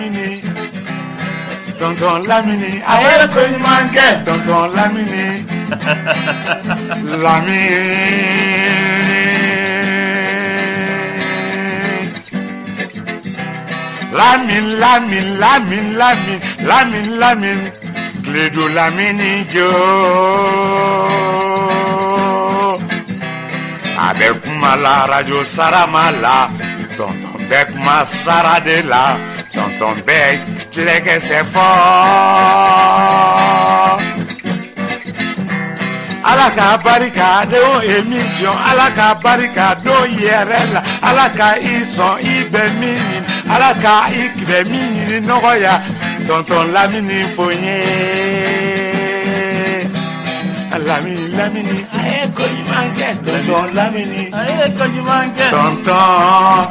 Lamini, tonton Lamini, a ye ko ɲuman kɛ, tonton Lamini, Lamini. Lamine, Lamine, Lamine, Lamine, Lamine, Lamine, Kledu Lamini jo. A bɛ kuma la radio Sarama la, tonton bɛ kuma sara de la, tonton bɛ tilɛkɛsɛ fɔ. Ala ka barika don émission, Ala ka barika don yɛrɛ la, Ala ka i sɔn i bɛ min ɲini, Ala ka i bɛ min ɲini nɔgɔya, tonton Lamini fo n ye. Lamini, Lamini, a ye ko ɲuman kɛ, tonton Lamini, a ye ko ɲuman kɛ, tonton,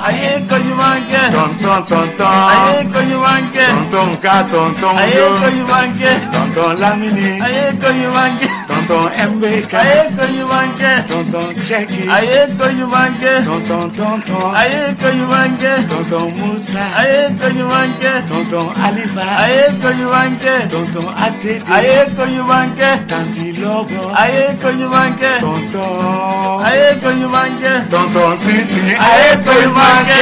a ye ko ɲuman kɛ, tonton, tonton, a ye ko ɲuman kɛ, tonton ka tonton a ye ko ɲuman kɛ, tonton Lamini, a ye ko ɲuman kɛ, tonton MBK, a ye ko ɲuman kɛ, tonton Cheki, a ye ko ɲuman kɛ, tonton, tonton, a ye ko ɲuman kɛ, tonton Musa, a ye ko ɲuman kɛ, tonton Alifa, a ye ko ɲuman kɛ, tonton ATT, a ye ko ɲuman kɛ, tanti Lobo, a ye ko ɲuman kɛ, tonton, a ye ko ɲuman kɛ, tonton Sisi, a ye ko ɲuman kɛ.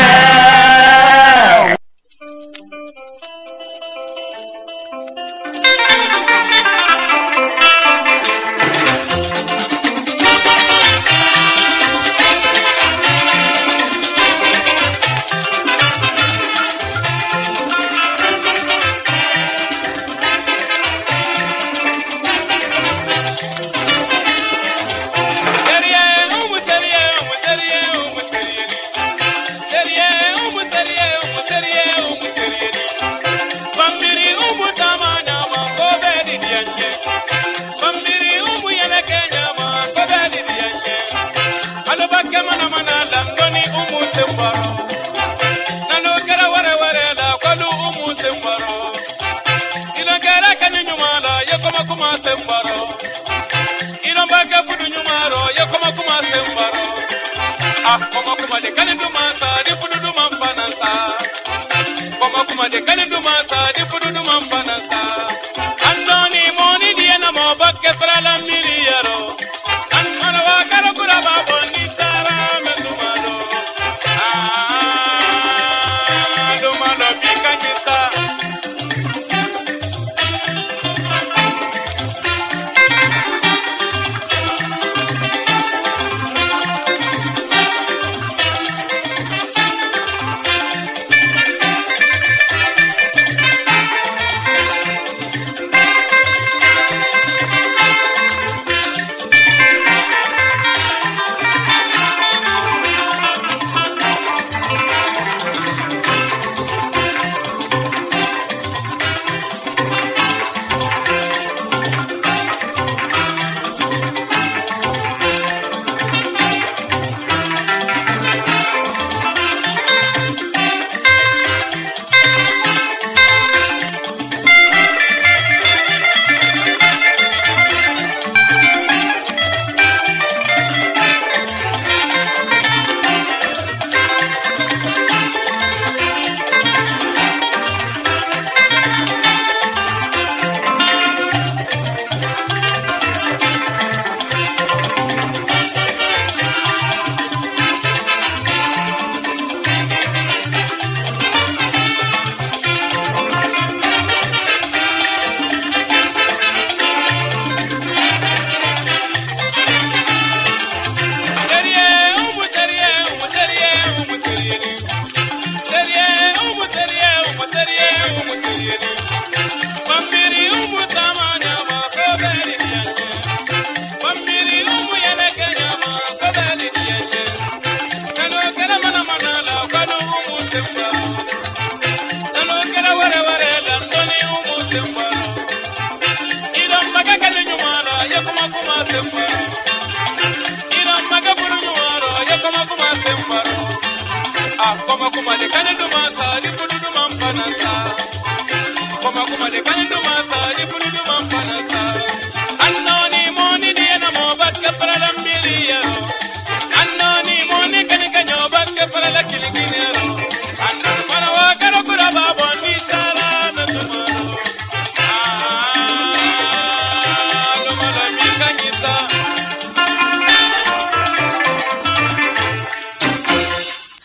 Kiri kiri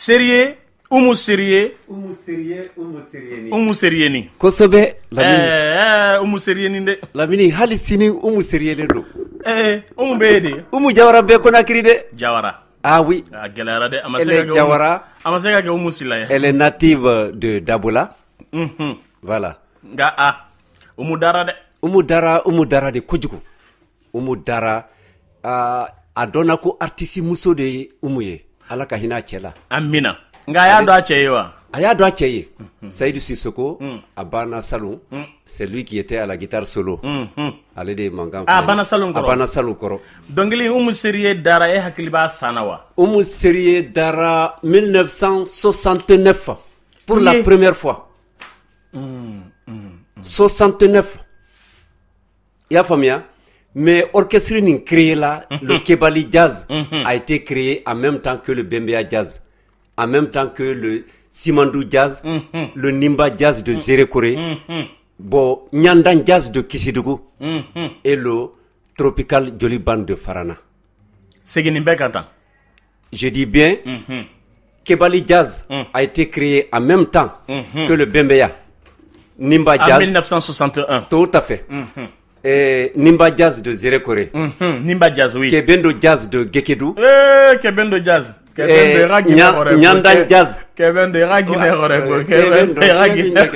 Sérieux, Oumou Sérieux. Oumou Sérieux, Oumou Sérieux. Oumou Sérieux ni. Kosɛbɛ Lamini. Oumou Sérieux ni dɛ. Lamini hali sini Oumou Sérieux le don. Oumou bɛ yen de. Oumou Jawara bɛɛ Conakry dɛ. Jawara. Ah oui. A gɛlɛyara dɛ. A ma se Elle ka est kɛ Jawara. A ma se ka kɛ Oumou Sila ye. Elle est native de Dabola. Voilà. Nka a Oumou dara dɛ. Oumou dara, Oumou dara de kojugu. Oumou dara a dɔnna ko artiste muso de ye Oumou ye. Ala ka hinɛ a cɛ la. Amina. Nka a y'a dɔn a cɛ ye wa? A y'a dɔn a cɛ ye. Saïdou Sissoko, a banna salon. C'est lui qui était à la guitare solo. Ale de ye mankan. A banna salon kɔrɔ. A banna salon kɔrɔ. Dɔnkili Oumou Sérieux dara, e hakili b'a san na wa? Oumou Sérieux dara 1969 pour la première fois. 69. I y'a faamuya? Mais orchestre nin créé là, le Kebali Jazz a été créé en même temps que le Bembeya Jazz, en même temps que le Simandou Jazz, le Nimba Jazz de Zérékoré, bon, Nyandan Jazz de Kissidougou et le Tropical Jolly Band de Farana. Segin nin bɛɛ kan tan. Je dis bien, Kebali Jazz a été créé en même temps que le Bembeya, Nimba En Jazz. 1961. Tout à fait. Et Nimba Jazz de Zérékoré. Nimba Jazz, oui. Kebendo Jazz de Guéckédou. Kebendo Jazz. Kebendo Eh, ira Guinée kɔrɔ. Nyandan Jazz. Kebendo ira Guinée kɔrɔ. Kebendo ira Guinée.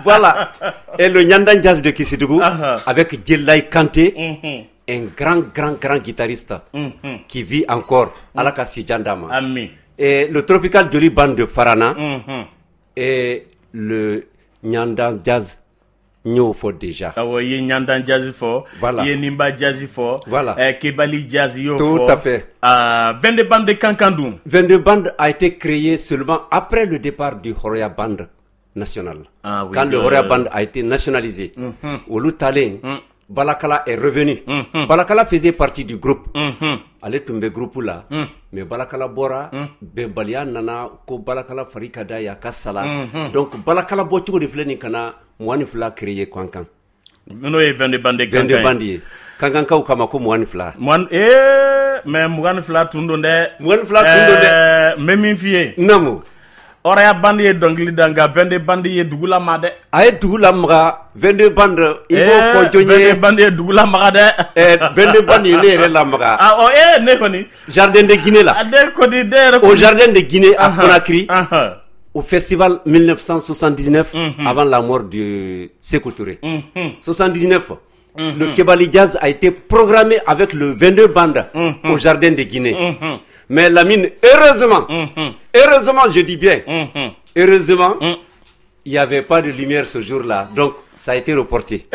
Voilà. Et le Nyandan Jazz de Kissidougou avec Djelay Kanté, un grand, grand, grand guitariste qui vit encore. Ala ka si jan d'a ma. Ami. Et le Tropical Jolly Band de Farana et le Nyandan Jazz n y'o fɔ déjà. Awɔ, i ye Nyandan Jazz fɔ. Voilà. I ye Nimba Jazz fɔ. Voilà. Kebali Jazz i y'o Tout fɔ. à fait. 22 bandes de Kankan dun. 22 bandes a été créé seulement après le départ du Horoya Band national. Ah oui, Quand le Horoya Band a été nationalisé, olu talen, Balakala est revenu. Balakala faisait partie du groupe. Ale tun bɛ groupe la, mais Balakala bɔra, bɛnbaliya nana ko Balakala fari ka d'a ye a ka sala. Donc Balakala bɔcogo de filɛ nin ka na 22 créer Kankan. N'o ye 22 bandes de Kankan 22 ye. bandes ye. Kankankaw kama ko 22. Mugan mais 22 tun don dɛ. 22 tun don dɛ. N bɛ min f'i ye. Naamu. Horoya Band ye dɔnkili da, nka 22 bandes ye dugu lamaga dɛ. A ye dugu lamaga. 22 bandes i b'o fɔ jɔn ye? 22 bandes ye dugu lamaga dɛ. 22 bandes ye ne yɛrɛ lamaga. Ah ɔ ne kɔni. Jardin de Guinée la. A ne kɔni ne yɛrɛ Au kɔni. Jardin de Guinée à Conakry. Au festival 1979, avant la mort de Sékou Touré. 79, le Kebali Jazz a été programmé avec le 22 bandes au Jardin de Guinée. Mais Lamine, heureusement, heureusement, je dis bien, heureusement, il n'y avait pas de lumière ce jour-là. Donc, ça a été reporté.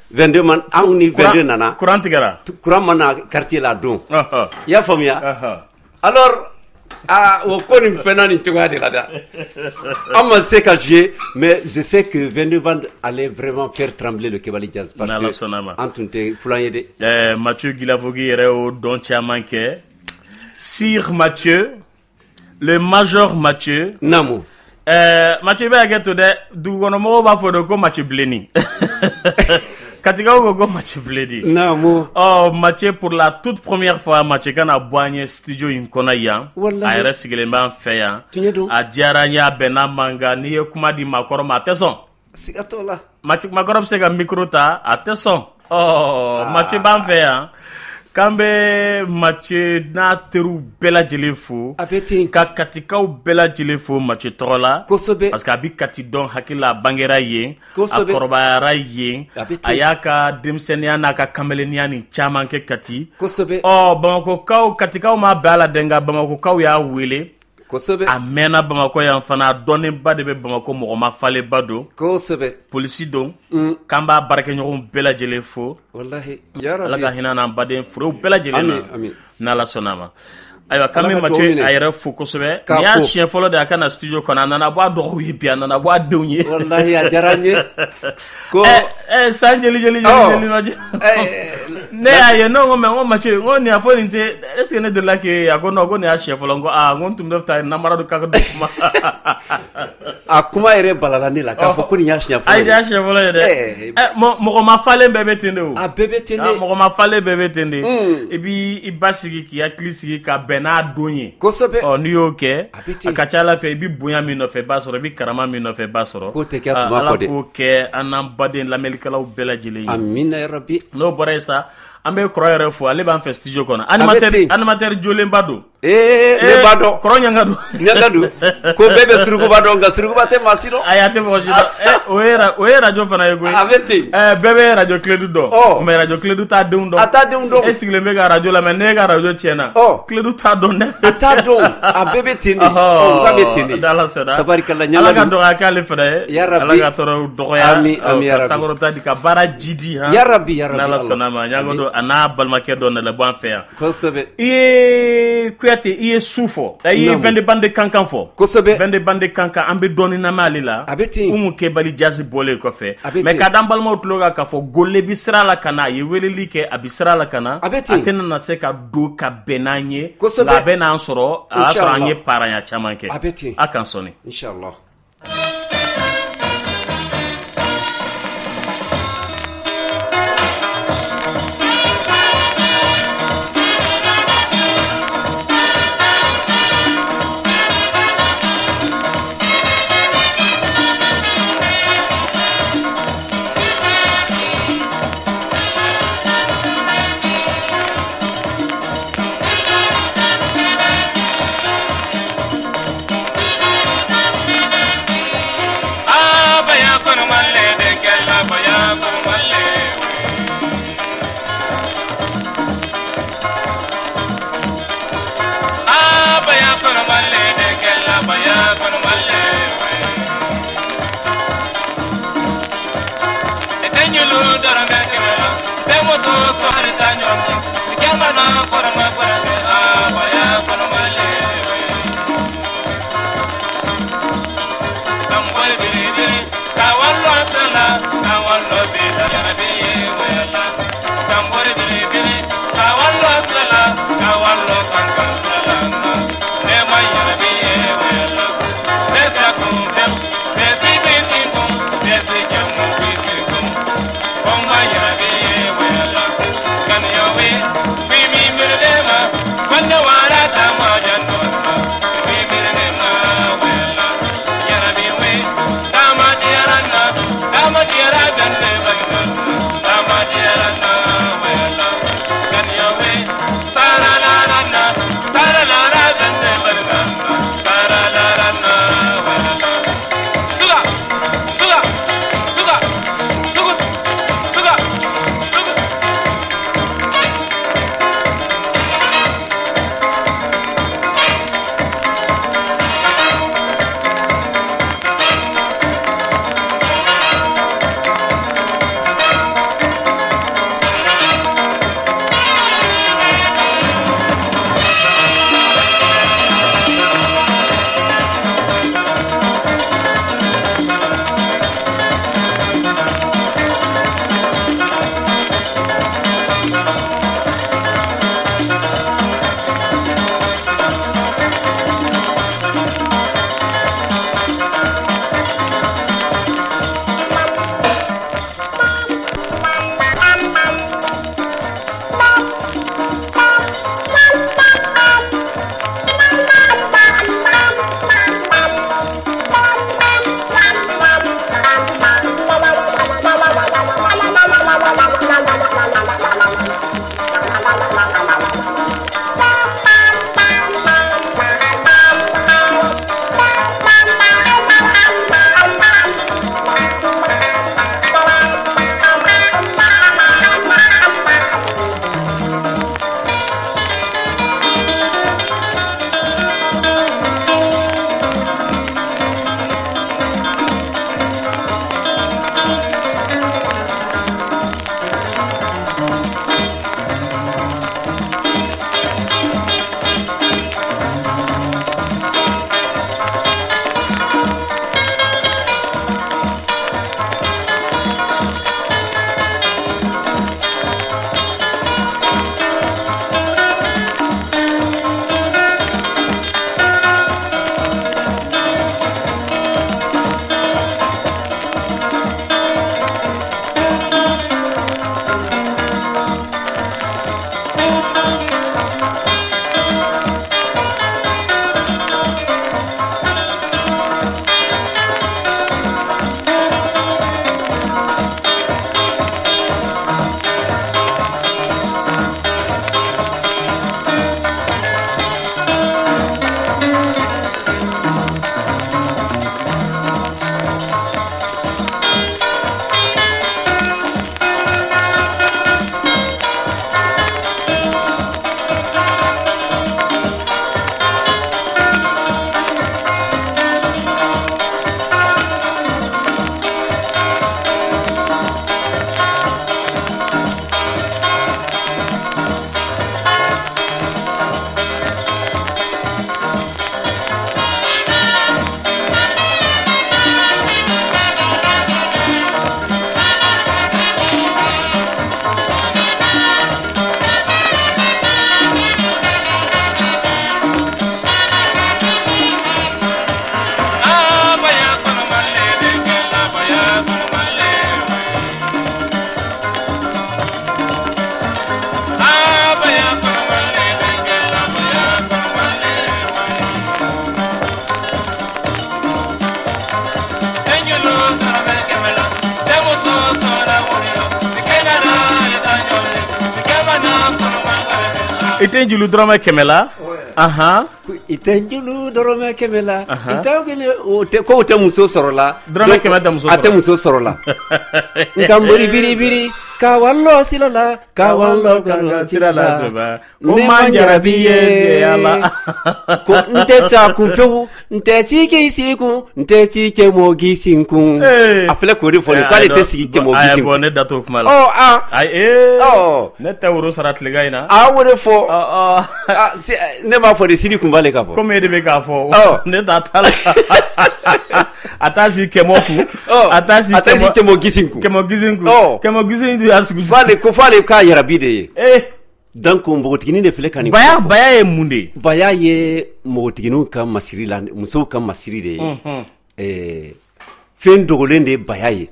22 man, anw ni 22 nana. Courant tigɛra. Courant mana quartier la don. I y'a faamuya? Alors, ah, o ko nin fɛnna nin cogoya de la dɛ. An ma se ka jouer, mais je sais que 22 bandes allait vraiment faire trembler le Kebali Jazz parce N'Ala que sɔnna ma. an tun tɛ fulan ye dɛ. Mathieu Guilavogui yɛrɛ y'o dɔn caman kɛ. Sir Mathieu, le major Mathieu. Naamu. Mathieu bɛ hakɛ to dɛ, dugukɔnɔmɔgɔw b'a fɔ de ko Mathieu Bilenni. Katikaw ko ko Mathieu Bilenni. Naamu. Ɔ Mathieu, pour la toute première fois, Mathieu ka na bɔ an ye studio in kɔnɔ yan. Walahi. A yɛrɛ sigilen b'an fɛ yan. Tiɲɛ don. A diyara n ye, a bɛnna ma, nka n'i ye kuma di maakɔrɔ ma, a tɛ sɔn. Siga t'o la. Mathieu, maakɔrɔ bɛ se ka micro ta, a tɛ sɔn. Ɔ Mathieu b'an fɛ yan. K'an bɛ Mathieu n'a teriw bɛɛ lajɛlen fo. A bɛ ten. Ka Katikaw bɛɛ lajɛlen fo Mathieu tɔgɔ la. Kosɛbɛ. Parce que a bɛ Kati dɔn, hakili la a bangera yen. Kosɛbɛ. A kɔrɔbayara yen. A bɛ ten. A y'a ka denmisɛnninya n'a ka kamalenya ni caman kɛ Kati. Kosɛbɛ. Ɔ Bamakɔkaw, Katikaw ma bɛn a la dɛ, nka Bamakɔkaw y'a wele. Kosɛbɛ. A mɛnna Bamakɔ yan fana, a dɔnnenba de bɛ Bamakɔ, mɔgɔma falenba don. Kosɛbɛ. Polisi don. K'an b'a baarakɛɲɔgɔnw bɛɛ lajɛlen fo. Walahi. Ya Ala ka Rabbi. hinɛ n'an baden furew bɛɛ lajɛlen na. Ami, ami. N'Ala sɔnna a ma. Ayiwa, k'an Ala bɛ ka Mathieu duwawu minɛ. a yɛrɛ fo kosɛbɛ. K'a Nin y'a fo. siɲɛ fɔlɔ de a ka na studio kɔnɔ. A nana bɔ a dɔgɔw ye bi, a nana bɔ a denw ye. Walahi, a diyara n ye. Ko San jeli jeli jeli Ɔ. jeli Mathieu. Ne y'a ye, ne ko mais n ko Mathieu, n ko nin a fɔ nin tɛ, est ce que ne delila k'e ye? A ko non, ko nin y'a siɲɛ fɔlɔ. N ko aa, n ko n tun bɛ taa namara dɔ k'a ka don kuma. A kuma yɛrɛ balala ne la k'a fɔ ko nin y'a siɲɛ fɔlɔ ye. Ayi, y'a siɲɛ fɔlɔ ye dɛ. Mɔgɔ ma falen bɛɛ bɛ ten de o. A bɛɛ bɛ ten de. Mɔgɔ ma falen bɛɛ bɛ ten de. I b'i ba sigi k'i hakili sigi ka bɛn n'a don ye. Kosɛbɛ. Ɔ, n'i y'o kɛ, a ka ca Ala fɛ i bɛ bonya min nɔfɛ i b'a sɔrɔ, i bɛ karama min nɔfɛ i b'a sɔrɔ. K'o tɛ kɛ tuma kɔ dɛ. Ala k'o kɛ an n'an baden lamɛnnikɛlaw bɛɛ lajɛlen ye. Amina yarabi. N'o bɔra yen sa, an bɛ kɔrɔ yɛrɛ fo, ale b'an fɛ studio kɔnɔ. Animateur jolenba don. Ne b'a dɔn. Kɔrɔ ɲanga don. Ɲanga don. Ko bɛɛ bɛ surukuba dɔn, nka surukuba tɛ maa si dɔn. Ayi, a tɛ mɔgɔ si dɔn. O ye radio fana ye koyi. A bɛ ten. Bɛɛ bɛ radio Kiledu dɔn. Mais radio Kiledu t'a denw dɔn. A t'a denw dɔn. E sigilen bɛ ka radio lamɛn, n'e ka radio tiɲɛna. Kiledu t'a dɔn dɛ. A t'a dɔn. A bɛɛ bɛ ten de. K'a bɛ ten de. N'Ala sɔnna. Tabarikala, ɲanga don. Ala ka dɔgɔya k'ale fana ye. Ya Rabi. Ala ka tɔɔrɔw dɔgɔya. Ami, ami, ya Rabi. Ka sankɔrɔta di, ka baara jidi. Ya Rabi, ya Rabi. N'Ala sɔnna ma. Ɲanga don, a n'a balimakɛ dɔ nana bɔ an fɛ yan. Kosɛbɛ. I ye Kuyate, i ye su fɔ. I ye 22 bande kankan fɔ. Kosɛbɛ. 22 bande kankan, an bɛ dɔɔnin lamɛn ale la. A bɛ ten. Umu Kebali Jazz bɔlen kɔfɛ. A bɛ ten. Mais ka d'an balimaw tulo kan k'a fɔ Gole bi sira la ka na, a ye weleli kɛ, a bi sira la ka na. A bɛ ten. A tɛna na se ka don ka bɛn n'an ye. Kosɛbɛ. Nka a bɛ n'an sɔrɔ, a y'a sɔrɔ an ye paranya caman kɛ. A bɛ ten. A kan sɔnni. Inshallah. Wanda I tɛ julu dɔrɔmɛ 100 la. Ahan. I tɛ julu dɔrɔmɛ 100 la. I tɛ o tɛ ko tɛ muso sɔrɔ la. Dɔrɔmɛ 100 tɛ muso sɔrɔ. A tɛ muso sɔrɔ la. N ka bori biri biri ka walɔ sira la ka walɔ ka sira la. Ko ma jarabi ye ala. Ko n tɛ sa kun fewu n tɛ si k'i si kun n tɛ si cɛ mɔ k'i sin kun. A filɛ k'o de fɔ nin k'ale tɛ sigi cɛ mɔ k'i sin kun. Ayi bɔn ne da t'o kuma la. Ɔ aa. Ayi ne tɛ woro sara tilegan in na. A o de fɔ. Ne m'a fɔ de Sidi kun b'ale ka fɔ. Komi e de bɛ k'a fɔ. Ne da t'a la. A t'a si kɛmɔ kun. A t'a si cɛ mɔ k'i sin kun. Kɛmɔ k'i sin kun. Kɛmɔ k'i sin y'a sugu. F'ale ko f'ale k'a yarabi de ye. Donc npogotiginin de filɛ ka nin. Baya ye mun de ye? Baya ye npogotigininw ka masiri la, musow ka masiri de ye. Fɛn dogolen de ye baya ye.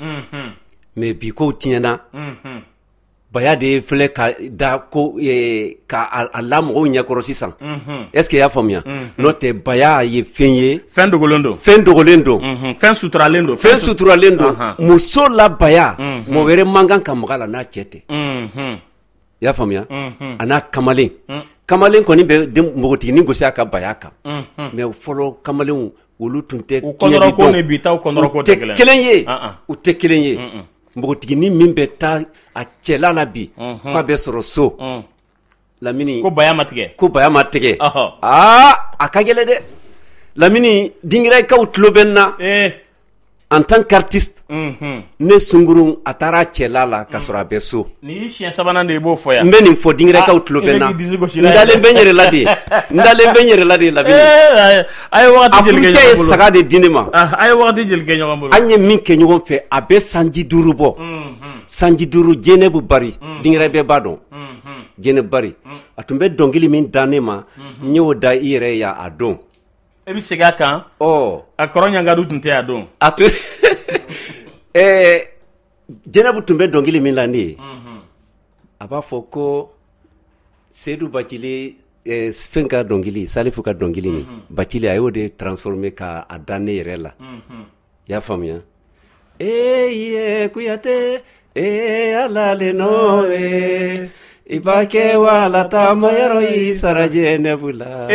Mais bi kow tiɲɛna. Baya de filɛ ka da ko ka a la mɔgɔw ɲɛkɔrɔ sisan. Est-ce que i y'a faamuya? N'o tɛ baya ye fɛn ye. Fɛn dogolen don. Fɛn dogolen don. Fɛn suturalen don. Fɛn suturalen don. Muso la baya, mɔgɔ wɛrɛ man kan ka maga la n'a cɛ tɛ. I y'a faamuya? A n'a kamalen. Kamalen kɔni bɛ npogotiginin gosi a ka baya kan. Mais fɔlɔ kamalenw olu tun tɛ. U kɔnɔrɔko ni bi taw kɔnɔrɔko tɛ kelen ye. U tɛ kelen ye. Npogotiginin min bɛ taa a cɛla la bi k'a bɛ sɔrɔ so. Lamini. Ko baya ma tigɛ. Ko baya ma tigɛ. Aa a ka gɛlɛn dɛ. Lamini Dingirayikaw tulo bɛ n na. En tant qu'artiste, ne Sunkurun a taara cɛla la ka sɔrɔ a bɛ so. Nin y'i siɲɛ sabanan de i b'o fɔ yan. N bɛ nin fɔ Dingirayikaw tulo bɛ n na. N dalen bɛ n yɛrɛ la de. N dalen bɛ n yɛrɛ la de Lamini. A ye wagati joli kɛ ɲɔgɔn bolo? A furucɛ ye saga de di ne ma. A ye wagati joli kɛ ɲɔgɔn bolo? An ye min kɛ ɲɔgɔn fɛ a bɛ sanji 5 bɔ. Sanji 5 Jɛnɛbu Bari. Dingiray bɛɛ b'a dɔn. Jɛnɛbu Bari. A tun bɛ dɔnkili min da ne ma, n y'o da i yɛrɛ ye a don. E bɛ segin a kan. A kɔrɔ ɲangadu tun tɛ a don. A tun Jɛnɛbu tun bɛ dɔnkili min la ne ye. A b'a fɔ ko Seydou Bacili fɛn ka dɔnkili Salifu ka dɔnkili nin Bacili a y'o de transformer k'a da ne yɛrɛ la. I y'a faamuya? Ee ye Kuyate ee Ala le nɔ ye. I b'a kɛ wala taama yɔrɔ y'i sara Jɛnɛbu la.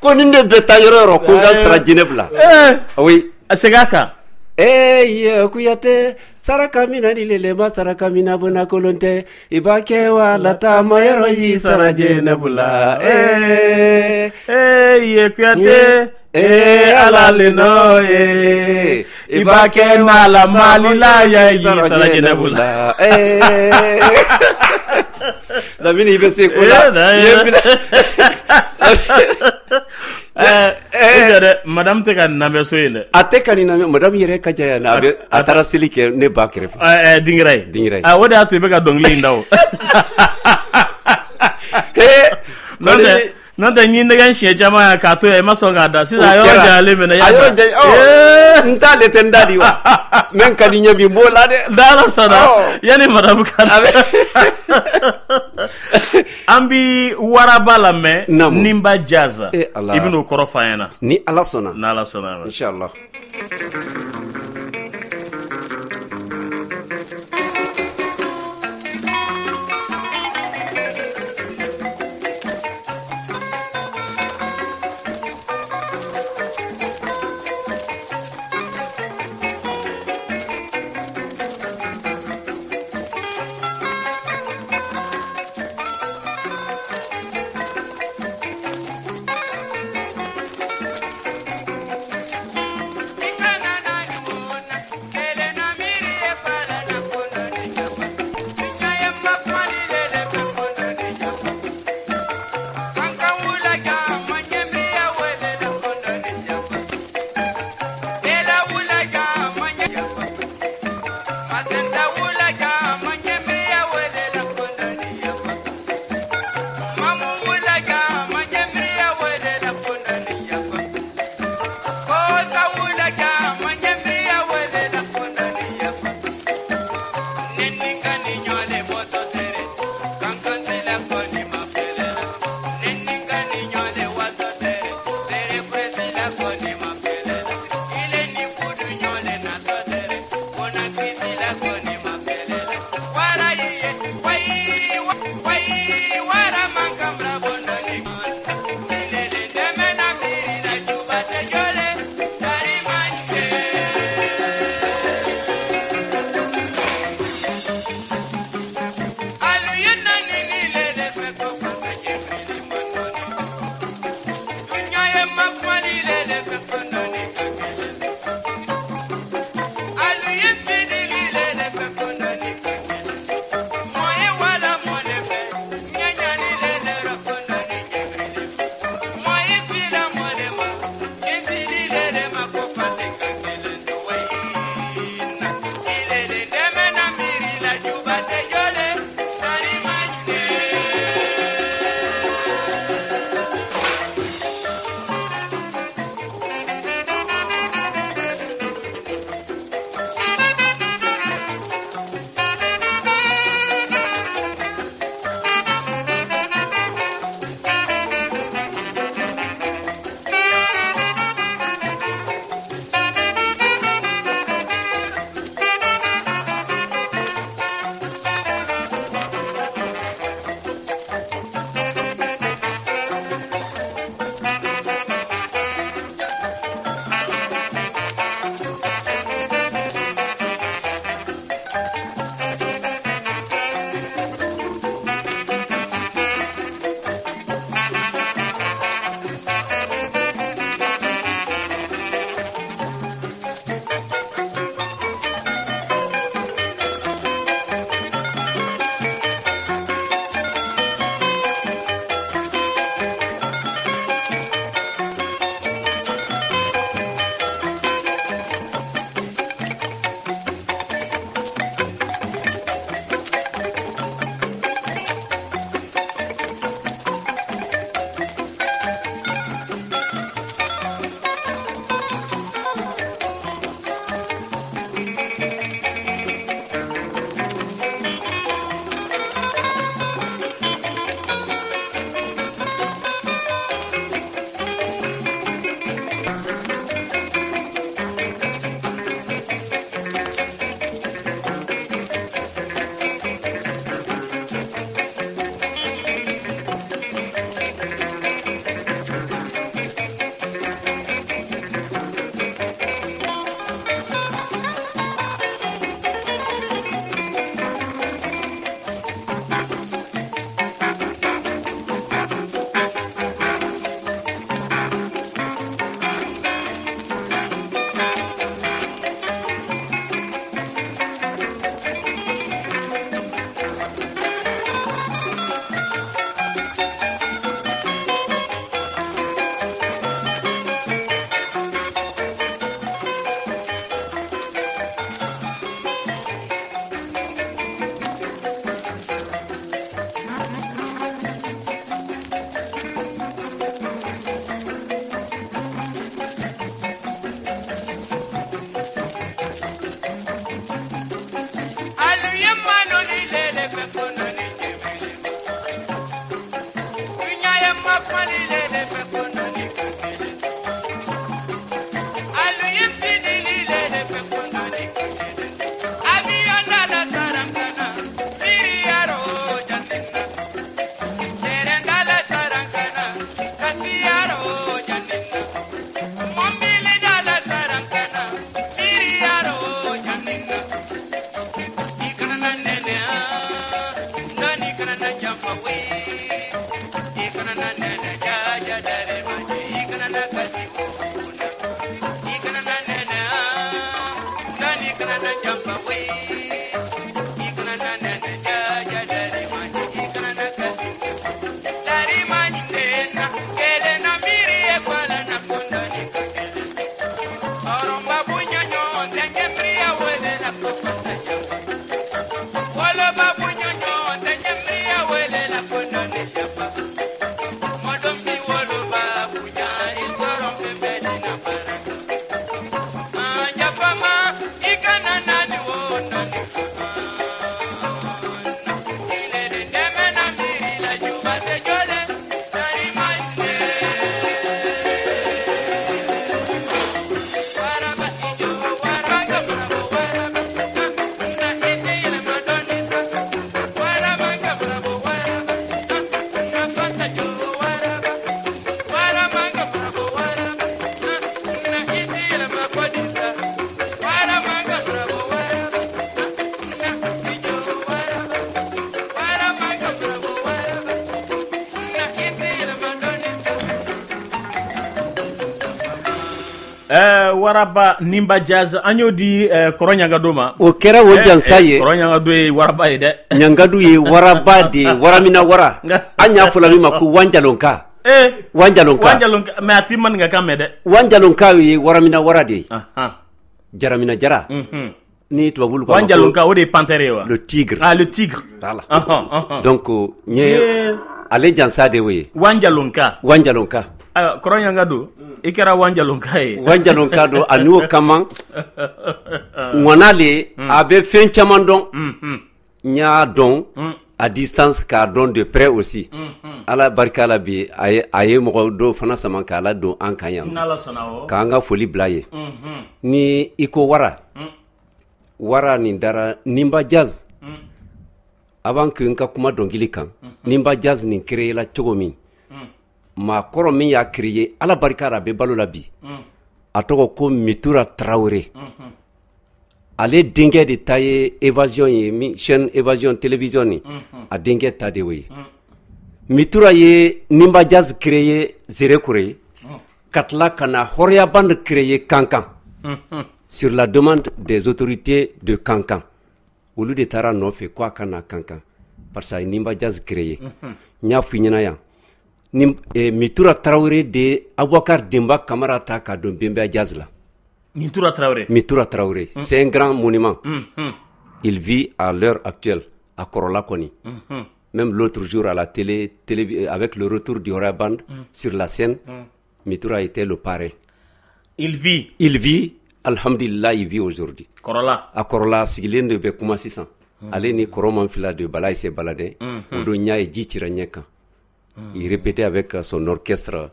Ko nin de bɛ taa yɔrɔ yɔrɔ ko n ka sara Jɛnɛbu la. Oui. A segin a kan. Ee Kuyate saraka mina ni lelema saraka mina bona kolon tɛ i b'a kɛ wala taama yɔrɔ y'i sara Jɛnɛbu la. Ee Kuyate ee Ala le nɔ ye i b'a kɛ n'ala Mali la ya y'i sara Jɛnɛbu la. Lamini i bɛ se ko la. Madame tɛ ka nin lamɛn so in dɛ. A tɛ ka nin lamɛn, madame yɛrɛ ka jan yan a taara seli kɛ ne ba kɛrɛfɛ. Dingiray. Dingiray. O de y'a to i bɛ ka dɔnkili in da o. N'o tɛ n y'i nɛgɛn siɲɛ caman yan k'a to yan i ma sɔn k'a da sisan a yɔrɔ janyalen mɛnɛ. A yɔrɔ janya n t'ale tɛ n da di wa. Mɛ n ka di ɲɛ bi n b'o la dɛ. N'Ala sɔnna yanni madame ka na. An bi waraba lamɛn Nimba Jazz. I bɛn'o kɔrɔ f'an ɲɛna. Ni Ala sɔnna. N'Ala sɔnna. Inchallah. Kana Waraba Nimba Jazz an y'o di kɔrɔ Ɲangado ma. O kɛra o jansa ye. Kɔrɔ Ɲangado ye waraba ye dɛ. Ɲangado ye waraba de ye, waramina wara. An y'a fɔla min ma ko Wanjalonka. Wanjalonka. Wanjalonka, mais a ti maninkakan mɛn dɛ. Wanjalonka ye waramina wara de ye. Jaramina jara. Ni tubabu ko Wanjalonka, o de ye panthère ye wa? Le tigre. Ah, le tigre. Voilà. Donc n ye ale jansa de y'o ye. Wanjalonka. Wanjalonka. Ayiwa, kɔrɔ Ɲanga don, i kɛra Wanjalonka ye. Wanjalonka don, a n'o kama ŋɔna le a bɛ fɛn caman dɔn. N y'a dɔn à distance, k'a dɔn de près aussi. Ala barika la, bi a ye mɔgɔ dɔw fana sama k'a la don an kan yan. N'Ala sɔnna o. K'an ka foli bila ye. Ni i ko wara, wara nin dara Nimba Jazz. Avant que n ka kuma dɔnkili kan, Nimba Jazz nin créé la cogo min, maa kɔrɔ min y'a créé, Ala barika la, a bɛ balo la bi, a tɔgɔ ko Mitura Tarawele. Ale denkɛ de ta ye Évasion ye, min chaîne Évasion télévision nin, a denkɛ ta de y'o ye. Mitura ye Nimba Jazz créé Zérékoré, ka tila ka na Hɔrɔnya Bande créé Kankan sur la demande des autorités de Kankan. Olu de taara nɔfɛ ko a ka na Kankan parce que a ye Nimba Jazz créé. N y'a f'i ɲɛna yan ni Mitura Tarawele de Abubakar Denba Kamara ta ka don Bemba Jazz la. Mitura Traoré. Mitura Traoré, c'est un grand monument. Il vit à l'heure actuelle à Korola kɔni. Même l'autre jour à la télé, télé avec le retour du Horoya Band sur la scène, Mitura était le parrain. Il vit. Il vit, alhamdulillah, il vit aujourd'hui. Kɔrɔla. A kɔrɔla sigilen de bɛ kuma sisan. Ale ni kɔrɔ fila de Bala se baladin. O don y'a ye ji cira ɲɛ kan. Il répétait avec son orchestre.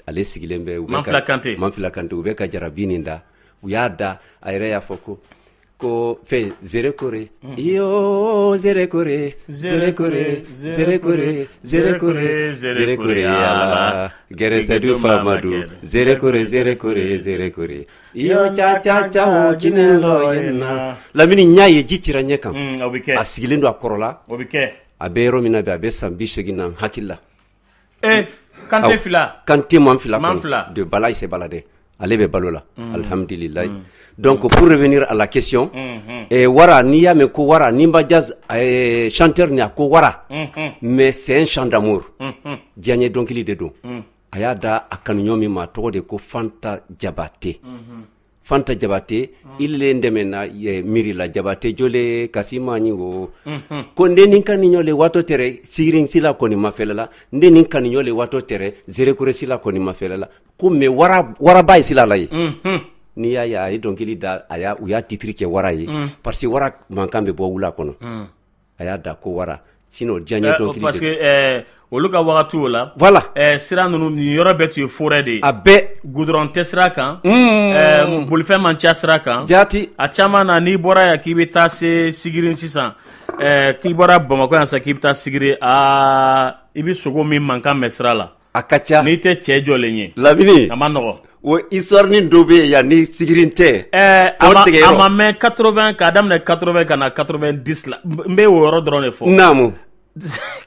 Ale sigilen bɛ. Manfila Kante. Manfila Kante, u bɛ ka jarabi nin da. U y'a da, a yɛrɛ y'a fɔ ko fɛn Zérékoré. Iyo Zérékoré, Zérékoré, Zérékoré, Zérékoré, Zérékoré ala. Gɛrɛsɛdu Famadu, Zérékoré, Zérékoré, Zérékoré. Iyo ca ca ca o kinin lɔ yen na. Lamini n y'a ye ji cira ɲɛ kan. O bɛ kɛ. A sigilen don a kɔrɔla. O bɛ kɛ. A bɛ yɔrɔ min na bi, a bɛ san 80 na n hakili la. Kante fila. Kante man fila. Man fila. De Bala se baladin. Ale bɛ balo la. Alhamdulillah. Donc pour revenir à la question, wara, n'i y'a mɛn ko wara, Nimba Jazz chanteur ni a ko wara, mais c'est un chant d'amour. Diɲɛ dɔnkili de don. A y'a da a kanuɲɔgɔn min ma, a tɔgɔ de ko Fanta Jabate. Fanta Jabate, ile le dɛmɛ na miiri la Jabate jole kasi maɲi o. Ko n den ni kaniɲɔ le waatɔ tɛrɛ sigirin sila kɔni ma fɛlɛ la, n den ni kaniɲɔ le waatɔ tɛrɛ Zérékoré sila kɔni ma fɛlɛ la. Ko mais wara waraba ye sila la ye. N'i y'a ye a ye dɔnkili da, a y'a u y'a titre kɛ wara ye parce que wara mankan bɛ bɔ wula kɔnɔ. A y'a da ko wara, sinon diɲɛ dɔnkili. Parce que olu ka wagati o la. Voilà. Sira ninnu, nin yɔrɔ bɛɛ tun ye forêt de ye. A bɛɛ. Goudron tɛ sira kan. Bolifɛn man ca sira kan. Jaati. A caman na, n'i bɔra yan k'i bɛ taa se Sigiri sisan, k'i bɔra Bamakɔ yan sisan k'i bɛ taa Sigiri, aa, i bɛ sogo min mankan mɛn sira la. A ka ca. N'i tɛ cɛ jɔlen ye. Lamini. A ma nɔgɔ. O histoire ni dɔ bɛ yen yan ni Sigiri tɛ. A ma mɛn 80, k'a daminɛ 80 ka na 90 la, n bɛ o yɔrɔ dɔrɔn de fɔ. Naamu.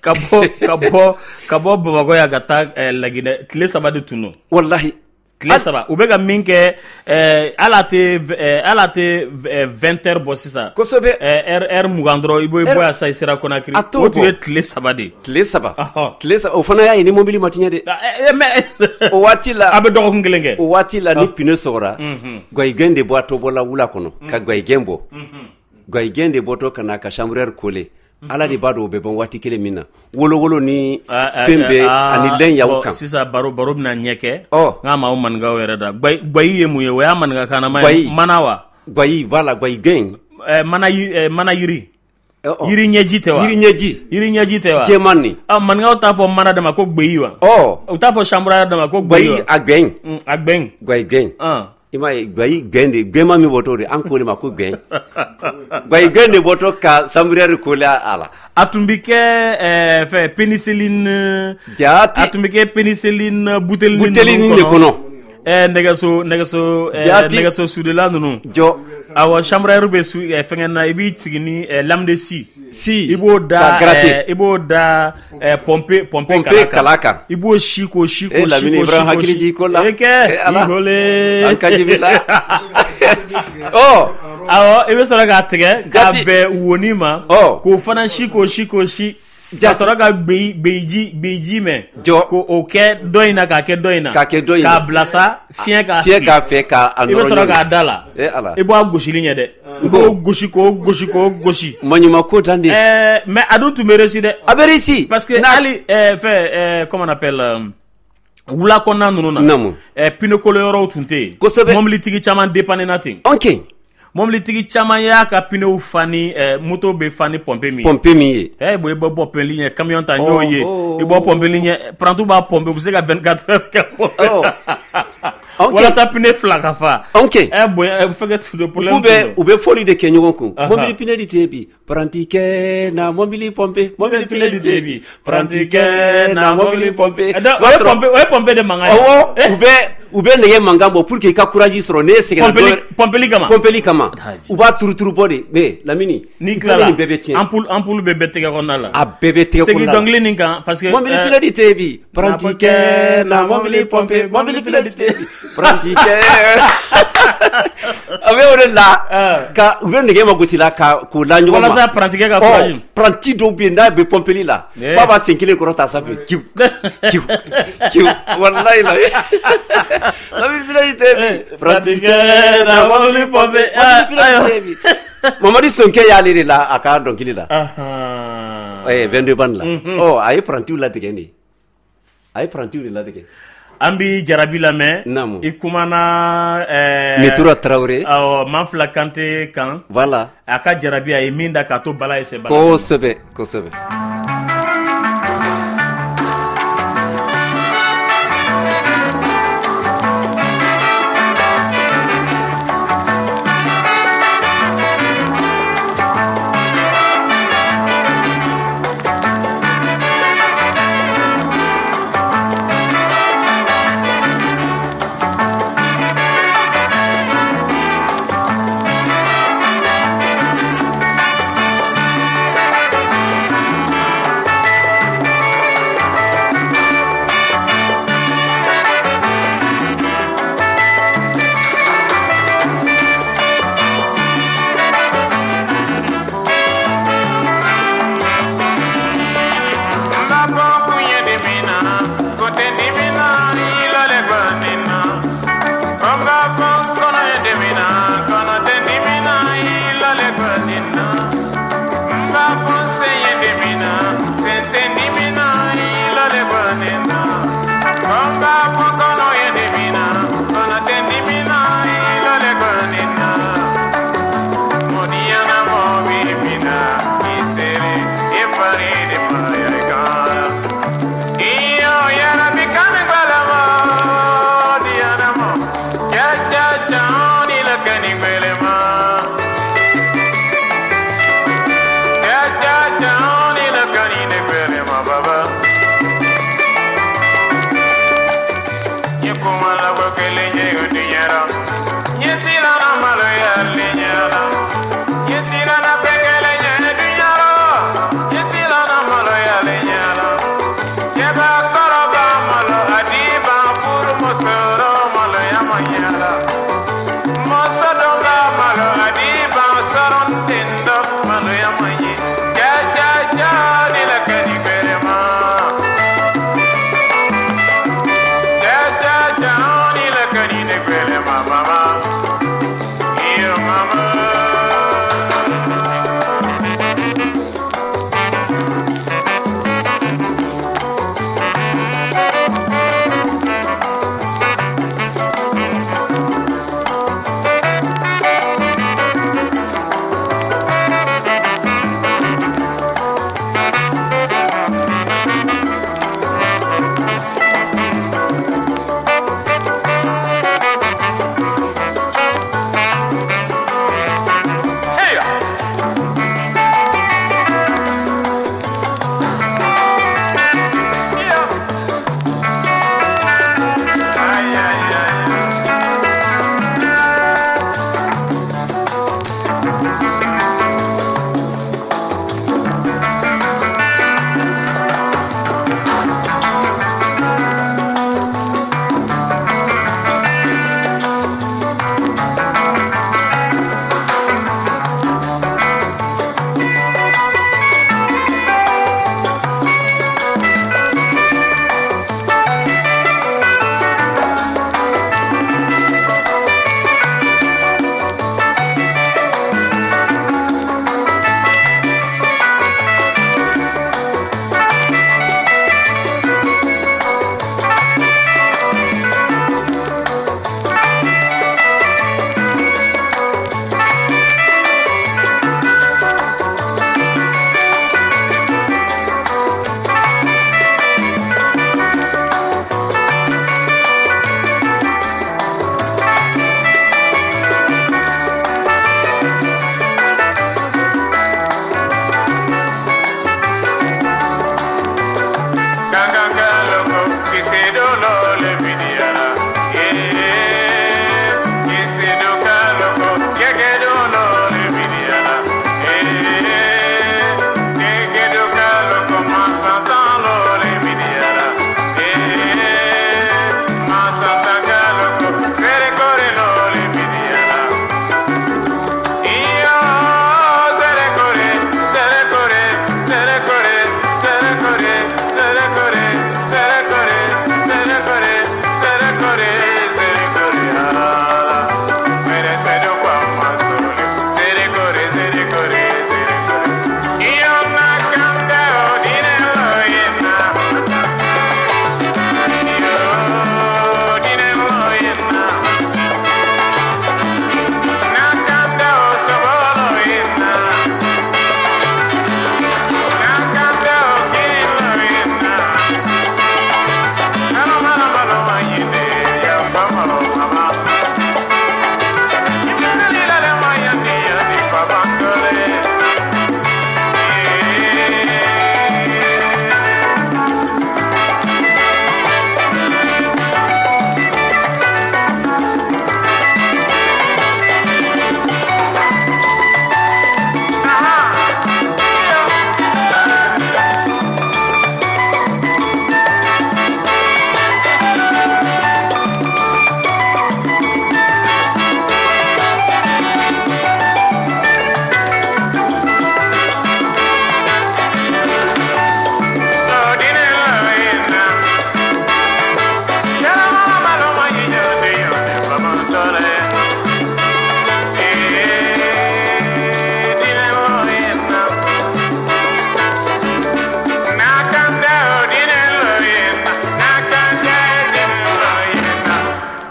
Ka bɔ Bamakɔ yan ka taa Laginɛ, tile 3 de tun don. Walahi. Tile 3 u bɛ ka min kɛ, hali a tɛ 20 heures bɔ sisan. Kosɛbɛ. Heure 20 dɔrɔn i bɔ yan sisan, i sera Conakry. A t'o O tun ye tile 3 de ye. Tile 3. Tile 3, o fana y'a ye ni mobili ma tiɲɛ dɛ. Mais o waati la. A bɛ dɔgɔkun kelen kɛ. O waati la, ni pneu sɔgɔra, gayigɛn de bɔ a tɔ bɔla wula kɔnɔ ka gayigɛn bɔ. Gayigɛn de bɔtɔ ka na ka chambre à air coller. Ala de b'a dɔn o bɛ ban waati kelen min na. Wolowolo ni fɛn bɛɛ ani lɛn y'aw kan. Sisan baro bɛna ɲɛ kɛ. N k'a ma o maninkaw yɛrɛ da. Gbayi ye mun ye? O y'a maninkakanama ye. Mana wa? Gbayi, voilà, gbayigɛn. Mana mana yiri. Yiri ɲɛji tɛ wa? Yiri ɲɛji. Yiri ɲɛji tɛ wa? Jɛman nin. Maninkaw t'a fɔ mana de ma ko gbeyi wa? U t'a fɔ chambre à air de ma ko gbeyi wa? A gbɛn. A gbɛn. Gbayigɛn. I m'a ye, gbayi gbɛn de, gbɛnma min bɔtɔ de, an k'o de ma ko gbɛn. Gbayi gbɛn de bɔtɔ ka chambre à air coller a la. A tun bɛ kɛ fɛn pénicilline. Jaati. A tun bɛ kɛ pénicilline buteli Buteli de kɔnɔ. Nɛgɛso Jaati. Nɛgɛso sudela ninnu. Jɔ. Awɔ, chambre à air bɛ su fɛngɛ na, i b'i sigi ni lame de scie. Si. I b'o da Ka gratter. I b'o da pompe Pompe kala kan. I b'o si k'o si k'o si Lamini k'o si Ibrahima k'o hakili si. jigin ko la. E kɛ Eh, Ala. i hole. An ka jibi la. Ɔ. Awɔ, i bɛ sɔrɔ k'a tigɛ k'a Jati. bɛn woni ma. Ɔ. K'o fana si k'o si k'o si. Ka sɔrɔ ka gbeji mɛn ko o kɛ dɔ in na k'a kɛ dɔ in na k'a kɛ dɔ in k'a bila sa fiɲɛ k'a fɛ k'a i bɛ sɔrɔ k'a da la i b'a gosili ɲɛ dɛ i b'o gosi k'o gosi k'o gosi maɲuman ko dan de mais a dun tun bɛ réussi dɛ a bɛ réussi parce que hali fɛn comment on appelle wula kɔnɔna ninnu na pneu kolo yɔrɔw tun tɛ yen kosɛbɛ mobilitigi caman dépanné na ten ok mobilitigi caman y'a ka pneu fa ni moto bɛ fa ni pompe min ye. Pompe min ye. Bon i bɛ bɔ pɔnpeli ɲɛ camion ta n y'o ye i bɔ pɔnpeli ɲɛ parantiw b'a pompe u bɛ se ka 24 heures kɛ pompe walasa pneu fila ka fa. Ok bon fɛnkɛ tu de problème. U bɛ fɔli de kɛ ɲɔgɔn kun. Mobili pneu de tɛ bi parantikɛ na mobili pompe mobili pneu de tɛ bi parantikɛ na mobili pompe. O ye pompe de mankan ye. Awɔ u bɛ nɛgɛ mankan bɔ pour que i ka courage sɔrɔ n'e sɛgɛnna pɔnpeli kama. Pɔnpeli kama. U b'a turuturu bɔ de mais Lamini n'i tilala nin bɛɛ bɛ tiɲɛ ampoule bɛ bɛɛ tɛgɛ kɔnɔna la a bɛɛ bɛ tɛgɛ kɔnɔna la segin dɔnkili nin kan parce que mobili pneu de tɛ bi parantikɛ na mobili pompe mobili pneu de tɛ bi parantikɛ a bɛ o de la ka u bɛ nɛgɛ ma gosi la ka k'o la ɲɔgɔn ma walasa parantikɛ ka courage paranti dɔw bɛ yen n'a bɛ pɔnpeli la f'a b'a sen kelen kɔrɔta sanfɛ kiw kiw kiw walayi la mobili pneu de tɛ bi parantikɛ na mobili pompe Mamadu Sonkɛ y'ale de la a ka dɔnkili la 22 bande la a ye parantiw latigɛ de a ye parantiw de latigɛ an bi jarabi lamɛn i kumana Metura Tarawele awɔ Manfila Kante kan voilà a ka jarabi a ye min da k'a to bala ye se bala kosɛbɛ kosɛbɛ.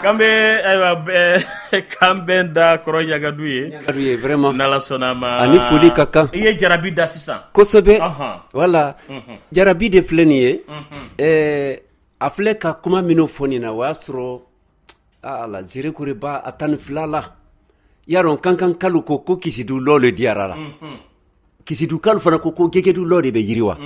K'an bɛ ayiwa k'an bɛn da kɔrɔ Ɲagadu ye. Ɲagadu ye vraiment. N'Ala sɔnna a ma. Ani foli ka kan. I ye jarabi da sisan. Kosɛbɛ. Voilà. Jarabi de filɛ nin ye. A filɛ ka kuma minnu fɔ nin na, o y'a sɔrɔ ala Zérékoré a 12 la. Yarɔ kankan kalu ko ko Kisidu lɔ le diyara la. Kisidu kalu fana ko ko Gegedu lɔ de bɛ yiriwa.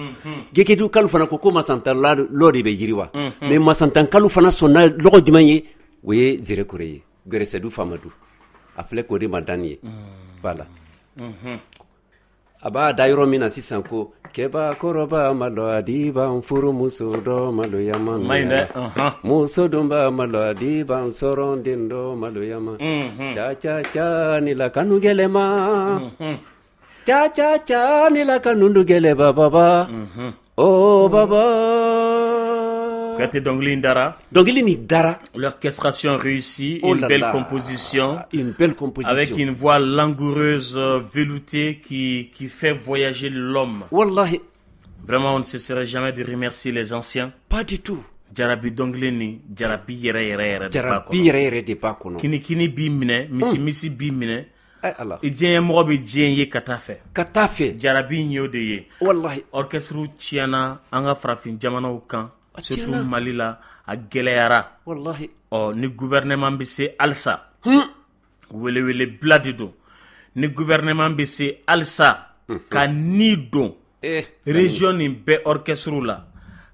Gegedu kalu fana ko ko Masantan lɔ de bɛ yiriwa. Mais Masantan kalu fana sɔnna lɔgɔ jumɛn ye? O ye Zérékoré ye. Gɛrɛsɛdu Famadu. A filɛ k'o de ma dan ye. Voilà. A b'a da yɔrɔ min na sisan ko kɛba kɔrɔba malo adiba n furumuso dɔ maloyama. Muso donba malo adiba n sɔrɔ den dɔ maloyama. Ca ca ca ni la kanu gɛlɛma. Ca ca ca ni la kanu gɛlɛba baba. Oh baba. Kate dɔnkili in dara. Dɔnkili nin dara. L'orchestration réussie, oh une belle là. Composition. Une belle composition. Avec une voix langoureuse, veloutée qui fait voyager l'homme. Wallahi. Vraiment, on ne cesserait jamais de remercier les anciens. Pas du tout. Jarabi dɔnkili nin, jarabi yɛrɛ yɛrɛ yɛrɛ de b'a kɔnɔ. Jarabi yɛrɛ yɛrɛ de b'a kɔnɔ. Kini kini b'i minɛ, misi misi b'i minɛ. Ala. I diɲɛ mɔgɔ bɛ diɲɛ ye ka taa fɛ. Ka taa fɛ. Jarabi in y'o de ye. Wallahi. Orchestre tiɲɛna an ka farafin jamanaw kan. Surtout Mali la, a gɛlɛyara. Wallahi. Ɔ ni gouvernement bɛ se halisa. Welewele bila de don. Ni gouvernement bɛ se halisa. Ka ni don. Région nin bɛɛ orchestre la.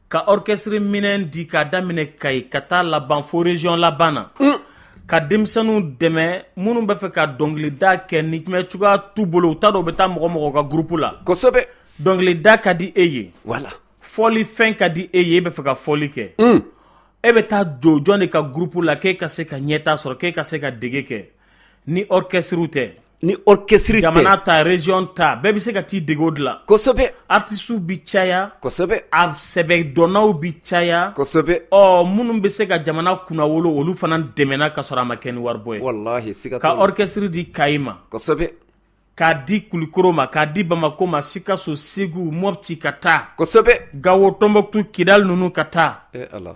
Ka orchestre minɛn di k'a daminɛ Kayi ka taa laban fo région laban na. Ka denmisɛnninw dɛmɛ minnu bɛ fɛ ka dɔnkilida kɛ ni cogoya t'u bolo, u t'a dɔn u bɛ taa mɔgɔ mɔgɔ ka groupe la. Kosɛbɛ. Dɔnkilida ka di e ye. Voilà. Fɔli fɛn ka di e ye, e bɛ fɛ ka fɔli kɛ. E bɛ taa jɔ jɔn de ka groupe la k'e ka se ka ɲɛta sɔrɔ, k'e ka se ka dege kɛ. Ni orchestre tɛ. Ni orchestre tɛ. Jamana ta, région ta, bɛɛ bɛ se ka t'i dege o de la. Kosɛbɛ. Artistes bi caya. Kosɛbɛ. A sɛbɛdɔnnaw bi caya. Kosɛbɛ. Ɔ minnu bɛ se ka jamana kunnawolo, olu fana dɛmɛna ka sɔrɔ a ma kɛ ni waribɔ ye. Wallahi siga t'o la. Ka orchestre di Kayi ma. Kosɛbɛ. K'a di Kulikoro ma, k'a di Bamako ma, Sikaso, Segu, Mopti ka taa. Kosɛbɛ. Gawo, Tombouctou, Kidal ninnu ka taa. Ala.